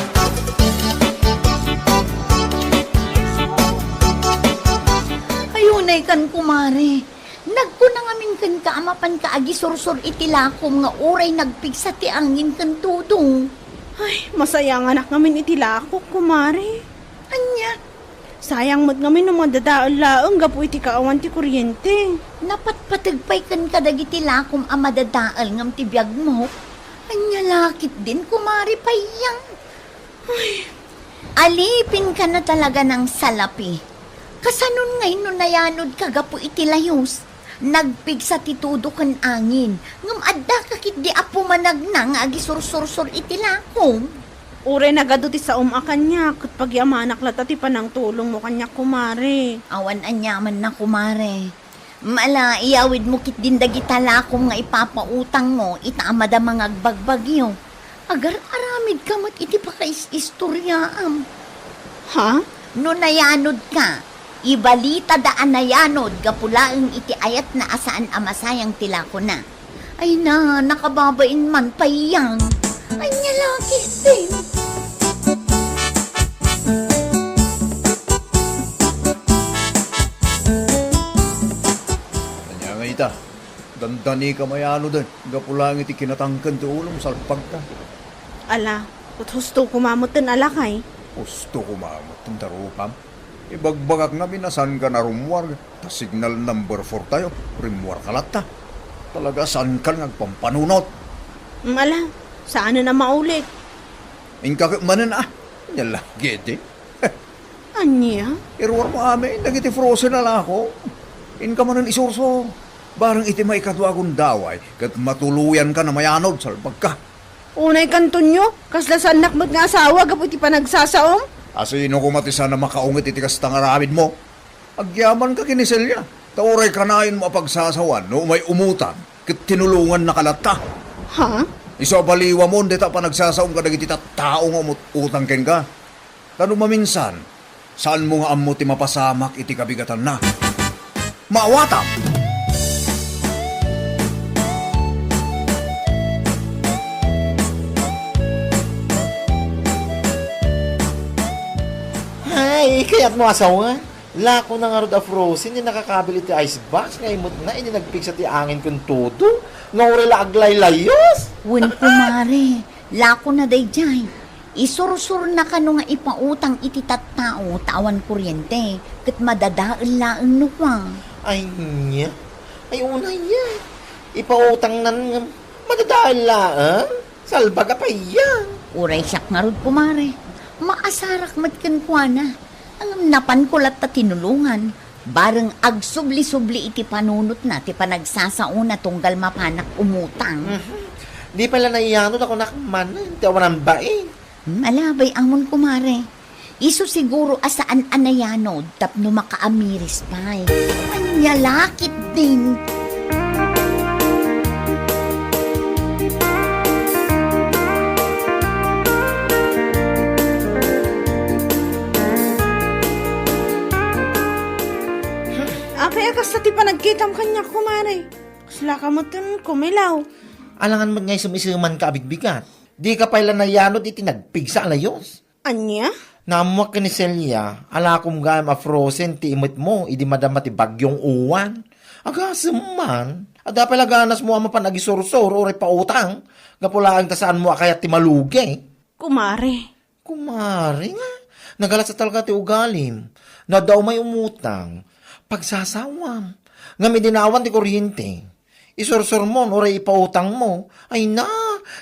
Ay, unay kan, kumare. Nagkuna ngamin kenka a mapanka agisursor iti lakom nga uray nagpigsa ti angin ken todo. Ay, masayanganak ngamin iti lakok, kumare. Ania? Sayang met ngamin no madadael laeng gapu iti kaawan ti kuryente. Napatpateg pay kenka dagiti lakom a madadael ngem ti biagmo. Ania la ketdin, kumare Payang? Ay. Alipinka na talaga nang salapi. Kasanon ngay no nayanodka gapu iti layus? Nagpigsa ti todo ken angin, ngem addaka ketdi a pumanagna nga agisursursor iti lakom. Uray nagadu ti saom a kaniak, ket pagyamanak latta ti panangtulongmo kaniak, kumare. Awan aniamanna, kumare. Mala, iyawidmo ketdin dagita lakom nga ipapautangmo ita a madama nga agbagbagyo. Agar-aramidka met iti pakais-istoriaam. Ha? No nayanodka, ibalitada a nayanod gapu laeng iti ayatna a saan a masayang ti lakona. Ay na, nakababain man, Payang. Ania la ketdin? Ania nga ita? Dandanika mayanoden, gapu laeng iti kinatangken ti ulom, salpagka. Ala, ket husto koma metten a lakay. Husto koma metten ta rupam. Ibagbagak ngamin a saankan a rummuar, ta signal number four tayo, rimmuarka latta. Talaga saankan nga agpampanunot. Mm, ala, saanen a maulit. Inka ket manen, a. Ania la ketdi. Ania? Iruarmo amin dagiti frozen a lako. Inka manen isurso. Barang iti maikadua a gundaway, ket matuloyanka a mayanod, salbagka. Unay kantonyo, kasla saannak met nga asawa gapu iti panagsasaom? A sino koma ti saan a makaungit iti kasta nga aramidmo? Agyamanka ken ni Celia, ta uray kanayonmo a pagsasawan no umay umutang, ket tinulongannaka latta. Ha? Isu a baliwamon dayta a panagsasaom kadagiti tattao nga umut-utang kenka. Ta no maminsan, saanmo nga ammo ti mapasamak iti kabigatanna. Maawatam! Ay, kayatmo asawa? Lakona ngarud a frozen ti nakakabil iti ice box nga imutna idi nagpigsa ti angin ken todo, nga uray la aglaylayos. Wen, kumare, lakona daydiay. Isursurnaka no nga ipautang iti tattao ta awan kuryente, ket madadael laeng no kua. Ay, nia? Ay, unay, ya. Ipautangnan nga madadael laeng? Salbag a payag. Uray siak ngarud, kumare. Maasarak met kenkuana. Ngem napanko latta tinulongan. Bareng agsubli-subli iti panunotna ti panagsasaona tunggal mapanak umutang. Mhm. Di pay la nayanod a kunak manen ti awanan bain. Hmm, ala, bay-amon, kumare. Isu siguro a saan a nayanod tapno makaamiris pay. Ania la ketdin? Apay a kasta ti panagkitam kaniak, kumare? Kaslaka metten kumilaw. Alangan met nga isem-isemanka a bigbigat. Dika pay la nayanod iti nagpigsa a layos. Ania? Naammoak ken ni Celia a lakom gayam a frozen ti imetmo idi madama ti Bagyong Uwan. Agasem man, adda pay la ganasmo a mapan agisursor uray pautang, gapu laeng ta saanmo a kayat ti malugi. Kumare. Kumare nga, nagalas a talaga ti ugalim. No adda umay umutang, pagsasawam. Ngem idi naawan ti kuryente, isursurmon uray ipautangmo. Ay na,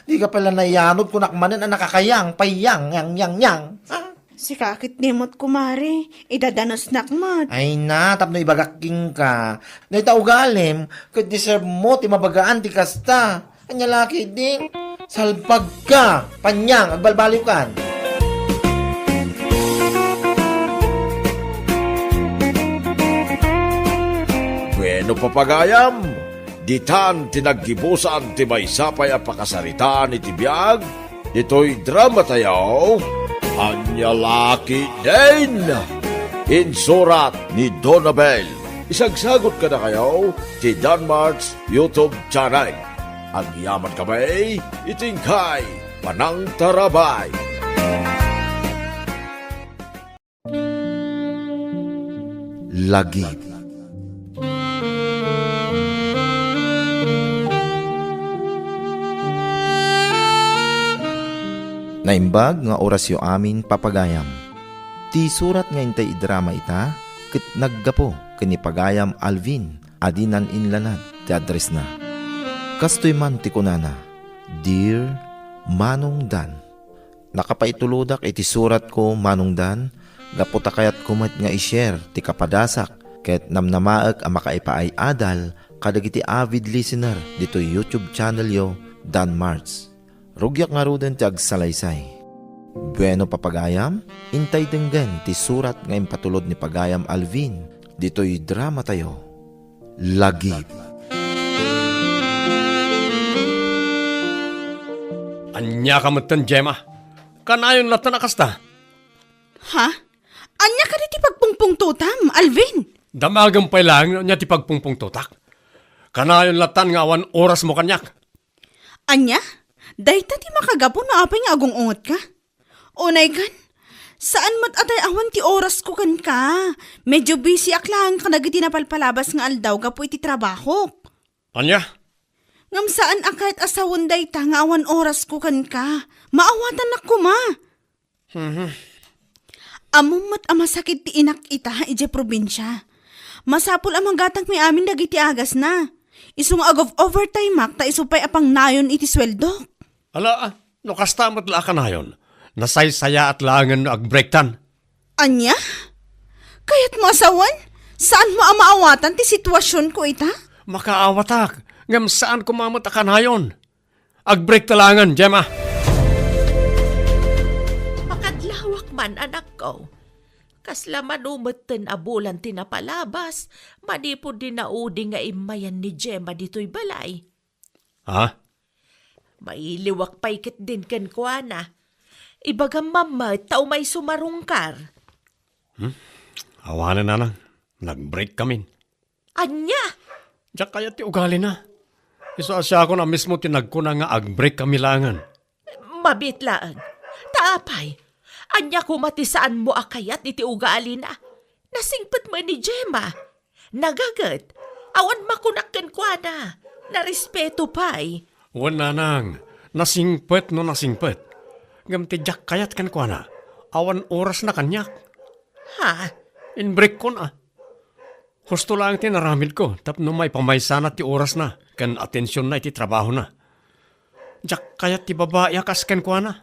dika pay la nayanod kunak manen a nakakayang, payang, yang, yang, yang. Ha? Sika ket ni met, kumare, idadanosnak met. Ay na, tapno ibagak kenka. Dayta ugalim, ket deserve mo ti mabagaan ti kasta. Ania la ketdin? Salbagka! Panyang, agbalbaliwkan! Bueno, papagayam, ditan ti naggibusan ti maysa pay a pakasaritaan iti biag ditoy dramatayo, Ania la ketdin? Insurat ni Donabel. Isagsagut kadakayo ti Danmart's YouTube channel. Agyaman kami iti inkay panangtarabay. Lagip. Naimbag nga orasyo amin, papagayam. Ti surat nga intay idrama ita ket naggapu ken ni pagayam Alvin a dinan inlanad ti addressna. Kastoy man ti kunana, "Dear Manong Dan, nakapaitulodak iti suratko, Manong Dan, gapu ta kayatko met nga i-share ti kapadasak ket namnamaek a makaipaay-adal kadagiti avid listener ditoy YouTube channelyo, Danmarts. Rugiak ngaruden ti agsalaysay." Bueno, papagayam, intay denggen ti surat nga impatulod ni pagayam Alvin ditoy dramatayo, Lagip. Ania ka metten, Gemma? Kanayon latta a kasta? Ha? Ania kadi ti pagpungpungtotam, Alvin? Damagem pay laeng no ania ti pagpungpungtotak. Kanayon latta nga awan orasmo kaniak. Ania? Dayta ti makagapu no apay nga agung-ungetka? Unay kan, saan met a tay awan ti orasko kenka. Medyo busyak laeng kadagiti napalpalabas nga aldaw gapu iti trabahok. Ania? Ngem saan a kayat a sawen dayta nga awan orasko kenka. Maawatannak koma. Mhm. Ammom met a masakit ti inak ita idiay probinsia. Masapul a magatangmi amin dagiti agasna. Isu nga ag-overtimeak ta isu pay a pangnayon iti sueldok. Ala, ah, no kasta met la a kanayon, nasaysayaat laengen no agbreaktan. Ania? Kayatmo a sawen? Saanmo a maawatan ti situasionko ita? Makaawatak, ngem saan koma met a kanayon. Agbreak ta laengen, Gemma. Makadlawak man, anakko. Kasla mano metten a bulan ti napalabas, manipud dinaudi nga immayan ni Gemma ditoy balay. Ha? Mailiwak pay ketdin kenkuana. Ibagam man met ta umay sumarungkar. Hmm? Awanen, nanang. Nagbreak kamin. Ania? Diak kayat ti ugalina. Isu a siakon a mismo ti nagkuna nga agbreak kami laengen. Mabiit laeng. Ta apay, ania koma ti saanmo a kayat iti ugalina? Nasingpet met ni Gemma. Nagaget. Awan makunak kenkuana. Narespeto pay. Wen, nanang, nasingpet no nasingpet. Ngem ti diak kayat kenkuana, awan orasna kaniak. Ha? Inbreakkon a. Husto laeng ti naramidko tapno maipamaysana ti orasna ken atensionna iti trabahona. Diak kayat ti babai a kas kenkuana.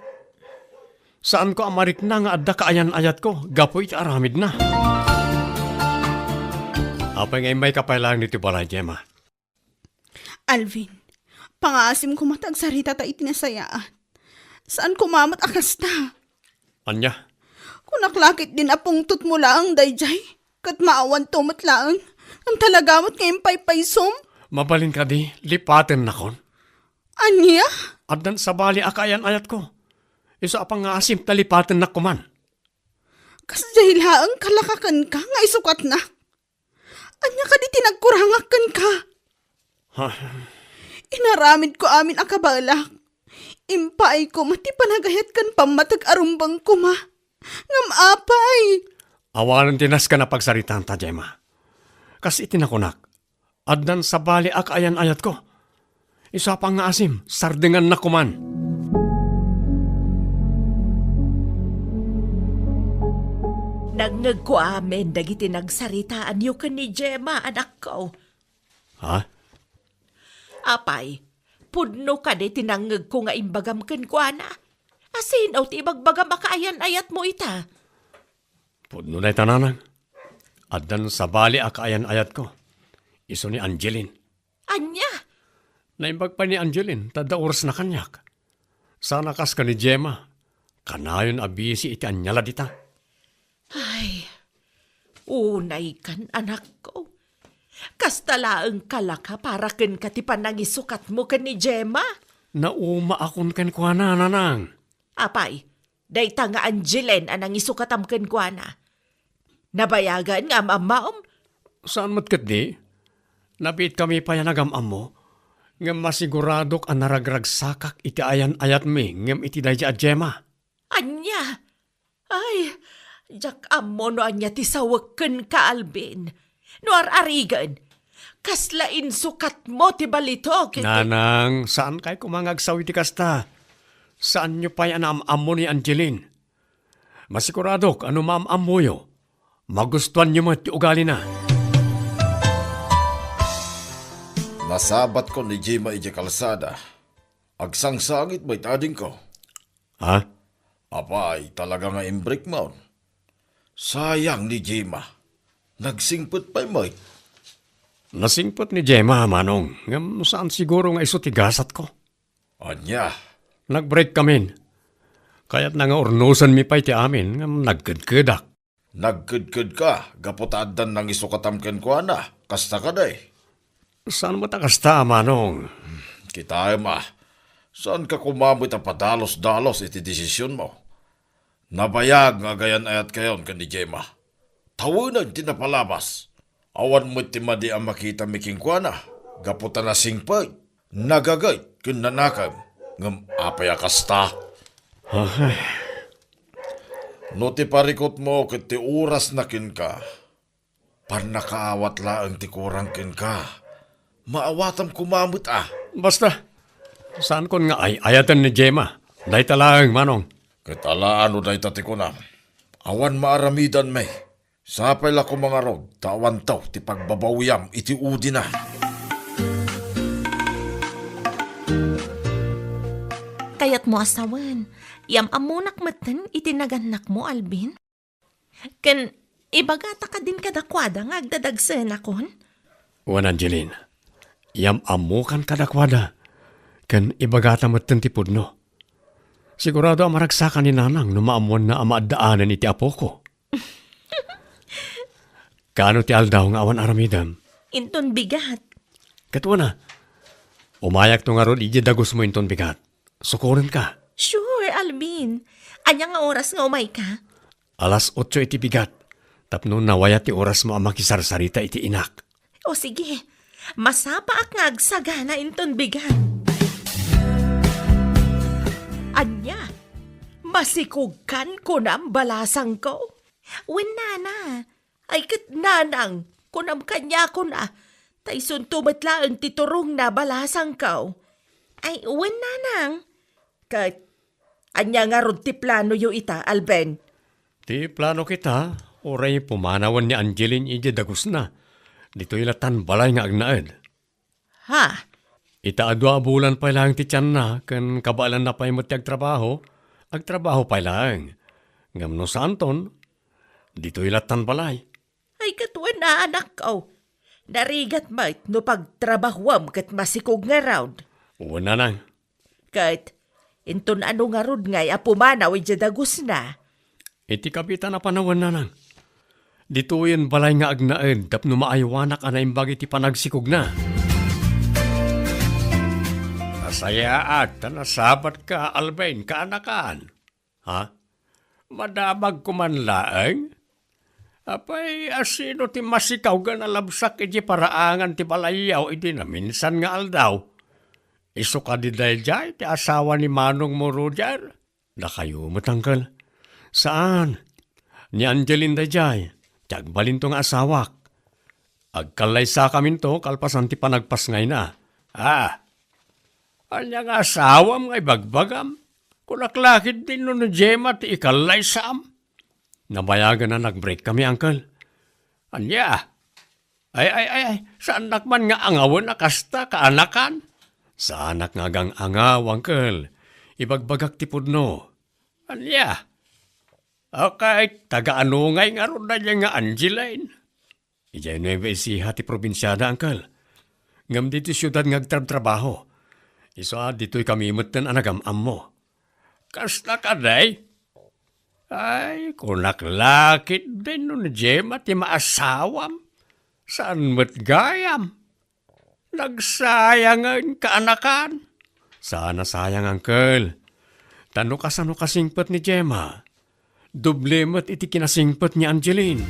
Saanko a marikna nga adda kaayan-ayatko gapu iti aramidna. Apay nga immayka pay laeng ditoy balay, Gemma? Alvin, pangaasim koma ta agsaritata iti nasayaat. Saan koma met a kasta? Ania? Kunak la ketdin a pungtotmo laeng daydiay, ket maawanto met laeng. Ngem talaga met nga impaypaysom? Mabalin kadi, lipatennakon? Ania? Addan sabali a kaayan-ayatko. Isu a pangaasim ta lipatennak koman. Kasdiay laeng kalaka kenka nga isukatnak. Ania kadi ti nagkurangak kenka? Ha? Inaramidko amin a kabaelak. Impaayko met ti panagayat ken pammateg a rumbeng koma. Ngem apay? Awanen ti nasken a pagsaritaanta, Gemma. Kas iti nakunak, addan sabali a kaayan-ayatko. Isu a pangaasim, sardengannak koman. Nangngegko amin dagiti nagsaritaanyo ken ni Gemma, anakko. Ha? Apay, pudno kadi ti nangngegko nga imbagam kenkuana? Asino ti ibagbagam a kaayan-ayatmo ita? Pudno dayta, nanang. Addan sabali a kaayan-ayatko. Isu ni Angeline. Ania? Naimbag pay ni Angeline, ta adda orasna kaniak. Saan a kas ken ni Gemma, kanayon a bisi iti ania la dita. Ay, unaykan, anakko. Kasta laeng kalaka para kenka ti panangisukatmo ken ni Gemma? Naumaakon kenkuana, nanang. Apay, dayta nga Angeline a nangisukatam kenkuana, nabayagen nga am-ammaom? Saan met ketdi. Nabiitkami pay a nagam-ammo, ngem masiguradok a naragragsakak iti ayan-ayatmi ngem iti daydi a Gemma. Ania? Ay, diak ammo no ania ti sawek kenka, Alvin. No ar-arigen, kasla insukatmo ti balitok iti— Nanang, saankay koma nga agsaw iti kasta. Saanyo pay a naam-ammo ni Angeline. Masiguradok a no maam-ammoyo, magustuanyo met ti ugalina. Nasabatko ni Gemma idiay kalsada. Agsangsangit met adingko. Ha? Apay, talaga nga imbreak man. Sayang ni Gemma. Nagsingpet pay met. Nasingpet ni Gemma, Manong, ngem saan siguro nga isu ti gasatko. Ania? Nagbreak kamin. Kayatna nga urnosenmi pay ti amin, ngem nagkedkedak. Nagkedkedka gapu ta addan nangisukatam kenkuana, kasta kadi? Saan met a kasta, Manong. Kitaem a, saanka koma met a padalus-dalus iti desisionmo. Nabayag nga agayan-ayatkayon ken ni Gemma. Tawenen ti napalabas. Awan met ti madi a makitami kenkuana, gapu ta nasingpet, nagaget, ken nanakem. Ngem apay a kasta? Ay. No ti parikutmo ket ti orasna kenka, pannakaawat laeng ti kurang kenka. Maawatam koma met a. Basta, saankon nga ay-ayaten ni Gemma. Dayta laeng, Manong. Ket ala no dayta ti kunam. Awan maaramidanmi. Sapay la koma ngarud ta awanto ti pagbabawiam iti udina. Kayatmo a sawen, yam-ammonak metten iti nagannakmo, Alvin? Ken ibagata kadin kadakuada nga agdadagsenakon? Wen, Angeline, Yam-ammokan kadakuada, ken ibagata metten ti pudno. Sigurado a maragsaka ni Nanang no maammoanna a maaddaanen iti apoko. Kaano ti aldaw nga awan aramidem? Inton bigat. Ket wen a, umayakto ngarud idiay dagusmo inton bigat. Sukorenka. Sure, Alvin. Ania nga oras nga umayka? Alas otso iti bigat, tapno nawaya ti orasmo a makisarsarita iti inak. O sige, masapaak nga agsagana inton bigat. Ania? Masikogkan kunam, balasangko? Wen, nana. Ay, ket nanang, kunam kaniakon a, ta isunto met laeng ti turongna, balasangko. Ay, wen, nanang. Ket ania ngarud ti planoyo ita, Alvin? Ti plano kita, uray pumanawen ni Angeline idiay dagusna. Ditoy lattan balay nga agnaed. Ha? Ita a dua a bulan pay laeng ti tianna ken kabaelanna pay met ti agtrabaho, agtrabaho pay laeng. Ngem no saanton, ditoy lattan balay. Ay, ket wen a, anakko. Narigat met no pagtrabahuam ket masikog ngarud. Wen, nanang. Ket inton ano ngarud ngay a pumanaw idiay dagusna? Iti kabitan a panawen, nanang. Ditoyen balay nga agnaed tapno maaywanak a naimbag iti panagsikogna. Nasayaat ta nasabatka, Alvin, kaanakan. Ha? Madamagko man laeng? Apay, a sino ti masikaw nga nalabsak iti paraangan ti balayyo idi naminsan nga aldaw? Isu kadi daydiay ti asawa ni manongmo, Roger? Dakayo met, uncle. Saan. Ni Angeline daydiay, ti agbalinto nga asawak. Agkallaysakaminto kalpasan ti panagpasngayna. Ah, ania nga asawam nga ibagbagam? Kunak la ketdin no ni Gemma ti ikallaysam? Nabayagen a nag-breakkami, uncle. Ania? Ay, ay, ay, ay, saannak man nga angawen a kasta, kaanakan? Saanak nga agang-angaw, uncle. Ibagbagak ti pudno. Ania? Okay, taga-ano ngay ngarud daydiay nga Angeline? Idiay Nueva Ecija ti probinsiada, uncle. Ngem ditoy siudad nga agtrabtrabaho. Isu a ditoy kami metten a nagam-ammo. Kasta kadi? Ay, kunak la ketdin no ni Gemma ti maasawam. Saan met gayam? Nagsayangen, kaanakan? Saan a sayang, uncle. Ta no kasano kasingpet ni Gemma, doble met iti kinasingpet ni Angeline.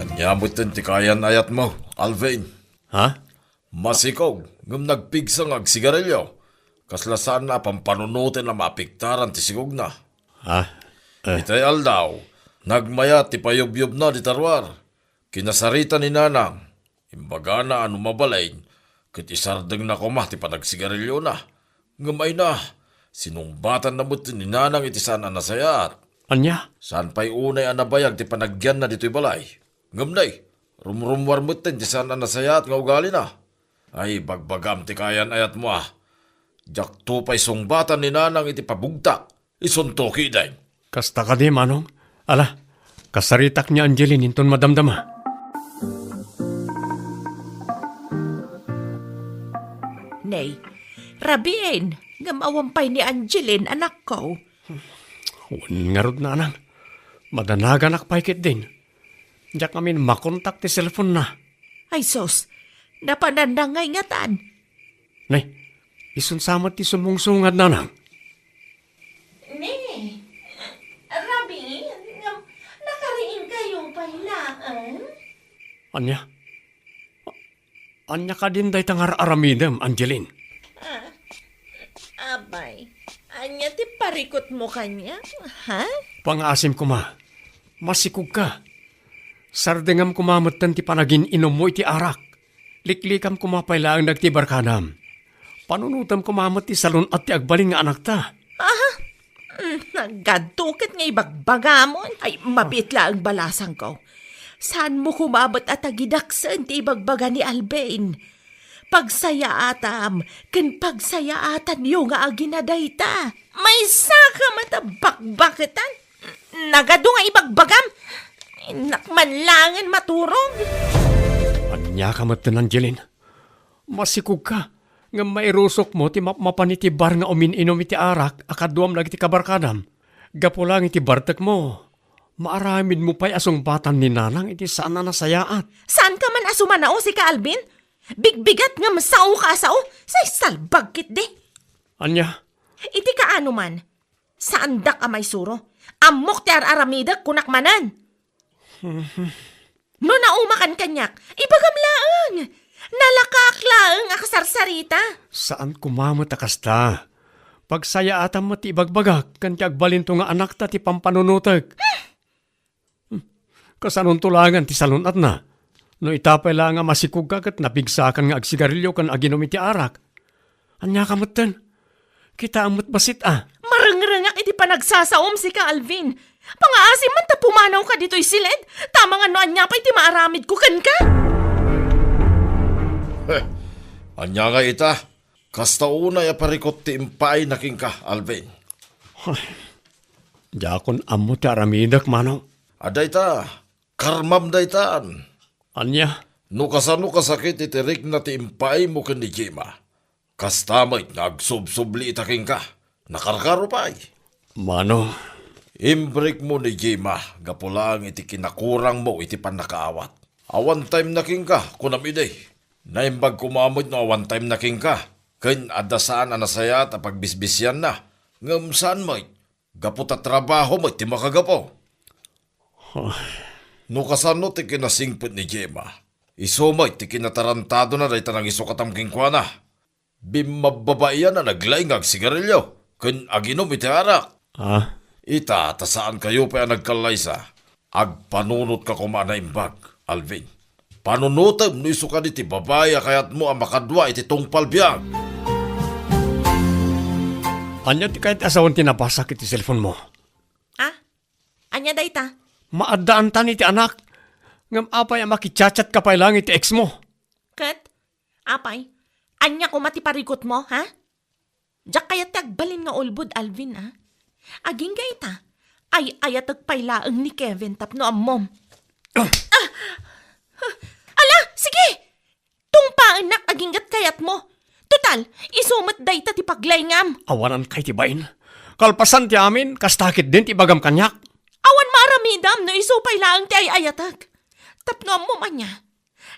Ania metten ti kayan-ayatmo, Alvin? Ha? Masikog, ngem nagpigsa nga agsigarilio. Kasla saanna a pampanunoten a maapektaran ti sikogna. Ha? Eh. Itay aldaw, nagmayat ti payubyubna dita ruar. Kinasarita ni Nanang, imbagana a no mabalin, ket isardengna koma ti panagsigariliona. Ngem ayna, sinungbatanna met ni Nanang iti saan a nasayaat. Ania? Saan pay unay a nabayag ti panagyanna ditoy balay. Ngem nay, rumrummuar metten ti saan a nasayaat nga ugalina. Ay, bagbagam ti kayan-ayatmo a. Diakto pay sungbatan ni Nanang iti pabugtak. Isunto ketdin. Kasta kadi, Manong? Ala, kasaritak ni Angeline inton madamdama. Nay, rabiin, ngem awan pay ni Angeline, anakko. Wen ngarud, nanang. Madanaganak pay ketdin. Diak ngamin makontak ti cellphone-na. Ay sus, napananna ngay ngatan. Nay, isun sa met ti sumungsungad, nanang. Ne, rabiin, ngem nakariingkayo pay laeng? Ania? Ania kadin dayta nga ar-aramidem, Angeline? Ah, apay, ania ti parikutmo kaniak, ha? Pangaasim koma, masikogka. Sardengam koma metten ti panagin-inummo iti arak. Liklikam koma pay laeng dagiti barkadam. Panunotem koma met ti salun-at ti agbalin nga anakta. Ah, mm, nagadu ket nga ibagbagamon. Ay, mabiit laeng, balasangko. Saanmo koma met a tagidaksen ti ibagbaga ni Alvin. Pagsayaatam ken pagsayaatanyo nga agina dayta. Maysaka met a bakbaketan. Nagadu nga ibagbagam. Innak man laengen maturog. Ania ka metten, Angeline? Masikogka, ngem mairusokmo ti mapmapan iti bar nga umin-inum iti arak a kaduam dagiti kabarkadam. Gapu laeng iti bartekmo, maaramidmo pay a sungbatan ni Nanang iti saan a nasayaat. Saanka man a sumanao, sika, Alvin? Bigbigat ngem saoka a sao, say salbag ketdi. Ania? Iti kaano man, saandak a maisuro. Ammok ti ar-aramidek, kunak manen. No naumakan kaniak, ibagam laeng. Nalakaak laeng a kasarsarita. Saan koma met a kasta. Pagsayaatam met ti ibagbagak ken ti agbalinto nga anakta ti pampanunotek. Hmm. Kasanonto laengen ti salun-atna? No ita pay laeng a masikogka ket napigsakan nga agsigarilio ken aginum iti arak. Ania ka metten? Kitaem met bassit a. Marengrengak iti panagsasaom, sika, Alvin. Pangaasim man ta pumanawka ditoy siled, ta amangan no ania pay ti maaramidko kenka. Heh, ania nga ita? Kasta unay a parikut ti impaayna kenka, Alvin. Ay, diakon ammo ti aramidek, Manong. Adda ita, karmam daytan. Ania? No kasano kasakit iti rikna ti impaaymo ken ni Gemma, kasta met nga agsubsubli ita kenka. Nakarkaro pay. Manong. Imbrikmo ni Gemma gapu laeng iti kinakurangmo iti pannakaawat. Awan time na kenka, kunam idi. Naimbag koma met no awan time na kenka, ken adda saan a nasayaat a pagbisbisianna, ngem saan met, gapu ta trabaho met ti makagapu. Ay. No kasano ti kinasingpet ni Gemma, isu met ti kinatarantadona dayta nangisukatam kenkuana. Bimmabbabaian a naglaing nga agsigarilio ken aginum iti arak. Ah? Ita, ta saankayo pay a nagkallaysa, agpanunotka koma a naimbag, Alvin. Panunotem no isu kadi ti babai a kayatmo a makadua iti tungpal biag. Ania ti kayat a sawen ti nabasak iti cellphone-mo? Ah? Ania dayta? Maaddaantan iti anak. Ngem apay a makichat-chat ka pay laeng iti ex-mo? Ket, apay, ania koma ti parikutmo, ha? Diak kayat ti agbalin nga ulbod, Alvin, a. Agingga ita, ay-ayatek pay laeng ni Kevin tapno ammom. Ah! Ah! Ala, sige! Tungpaennak aginggat kayatmo. Total, isu met dayta ti paglaingam. Awanan kay ti bain. Kalpasan ti amin, kasta ketdin ti ibagam kaniak. Awan maaramidam no isu pay laeng ti ay-ayatek. Tapno ammom ania,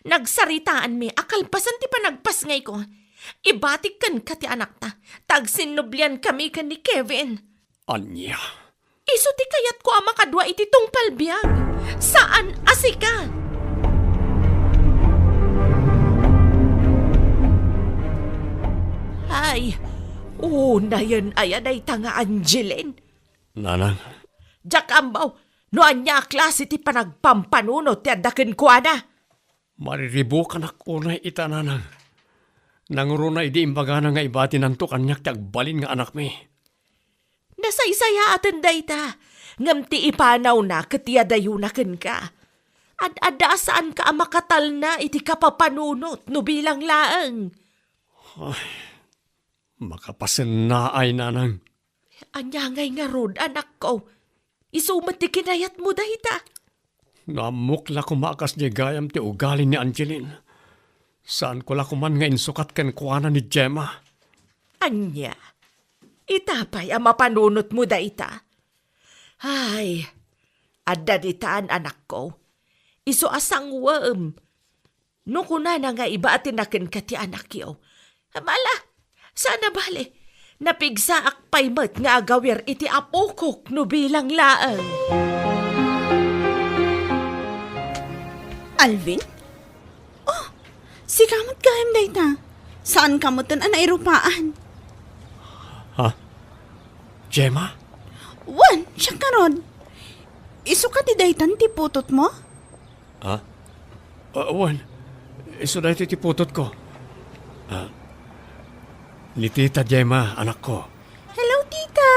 nagsaritaanmi a kalpasan ti panagpasngayko, ibatik kenka ti anakta, ta agsinnubliankami ken ni Kevin. Ania? Isu ti kayatko a makadua iti tungpal biag, saan a sika. Ay, unayen aya dayta nga Angeline? Nanang. Diak ammo no ania a klase ti panagpampanunot ti adda kenkuana. Mariribukanak unay ita, Nanang. Nangruna idi imbagana nga ibatinanto kaniak ti agbalin nga anakmi. Nasaysayaaten dayta, ngem ti ipanawna ket yadayona kenka. Ad-adda a saanka a makatalna iti kapapanunot no bilang laeng. Ay, makapasennaay, Nanang. Ania ngay ngarud, anakko? Isu met ti kinayatmo dayta. No ammok la koma a kasdiay gayam ti ugali ni Angeline, saanko la koman nga insukat kenkuana ni Gemma. Ania? Ita pay a mapanunotmo dayta? Ay, adda ditan, anakko. Isu a sanguem. No kunana nga ibatina kenka ti anakyo, ala, saan a bale, napigsaak pay met nga agawir iti apokok no bilang laeng. Alvin? Oh, sika met gayam dayta. Saanka metten a nairupaan? Ha? Gemma? Wen, siak ngarud. Isu kadi daytan ti putotmo? Ha? Ah, wen. Isu daytoy ti putotko. Ah, ni Tita Gemma, anakko. Hello, Tita!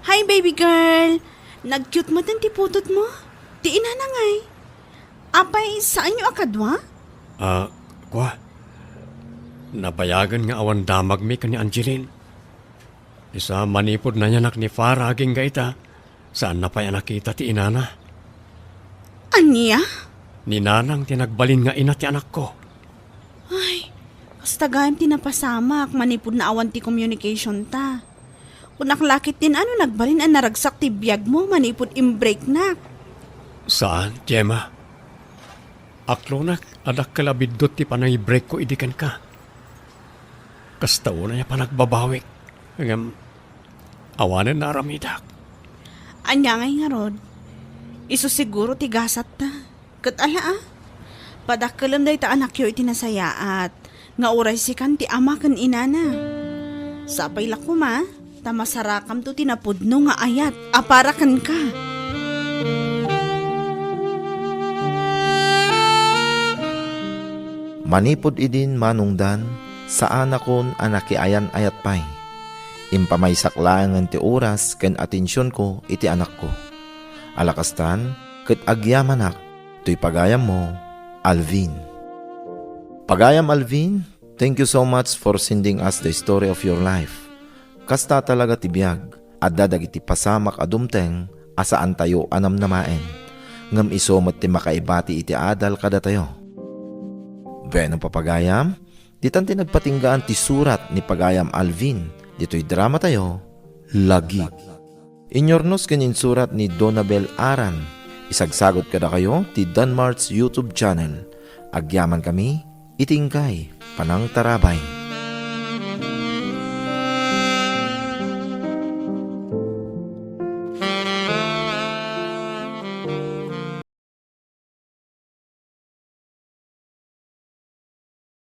Hi, baby girl! Nag-cute metten ti putotmo. Ti inana ngay. Apay, saanyo a kadua? Ah, kua. Nabayagen nga awan damagmi ken ni Angeline. Isu a manipud nayanak ni Farah agingga ita, saanna pay a nakita ti inana. Ania? Ni Nanang ti nagbalin nga ina ti anakko. Kasta gayam ti napasamak manipud naawan ti communication ta. Kunak la ketdin a no nagbalin a naragsak ti biagmo manipud imbreaknak. Saan, Gemma. Aklonak a dakkel a biddut ti panangibreakko idi kenka. Kasta unay a panagbabawik, ngem awanen naaramidak. Ania ngay ngarud? Isu siguro ti gasatta. Ket ala a, padakkelem dayta anakyo iti nasayaat nga uray sikan ti ama ken inana. Sapay la koma, ta masarakamto ti napudno nga ayat a para kenka. Manipud idin manongdan, saanakon a nakiayan-ayat pay. Impamaysak laengen ti oras ken atensionko iti anakko. Ala kastan, ket agyamanak toy pagayammo, Alvin. Pagayam Alvin, thank you so much for sending us the story of your life. Kasta talaga ti biag, adda dagiti pasamak a dumteng a saantayo a namnamaen. Ngem isu met ti makaibati iti adal kadatayo. Bueno, papagayam, ditan ti nagpatinggaan ti surat ni pagayam Alvin ditoy dramatayo, Lagip. Inurnos ken insurat ni Donabel Aran. Isagsagut kadakayo ti Danmart's YouTube channel. Agyaman kami iti inkay panangtarabay.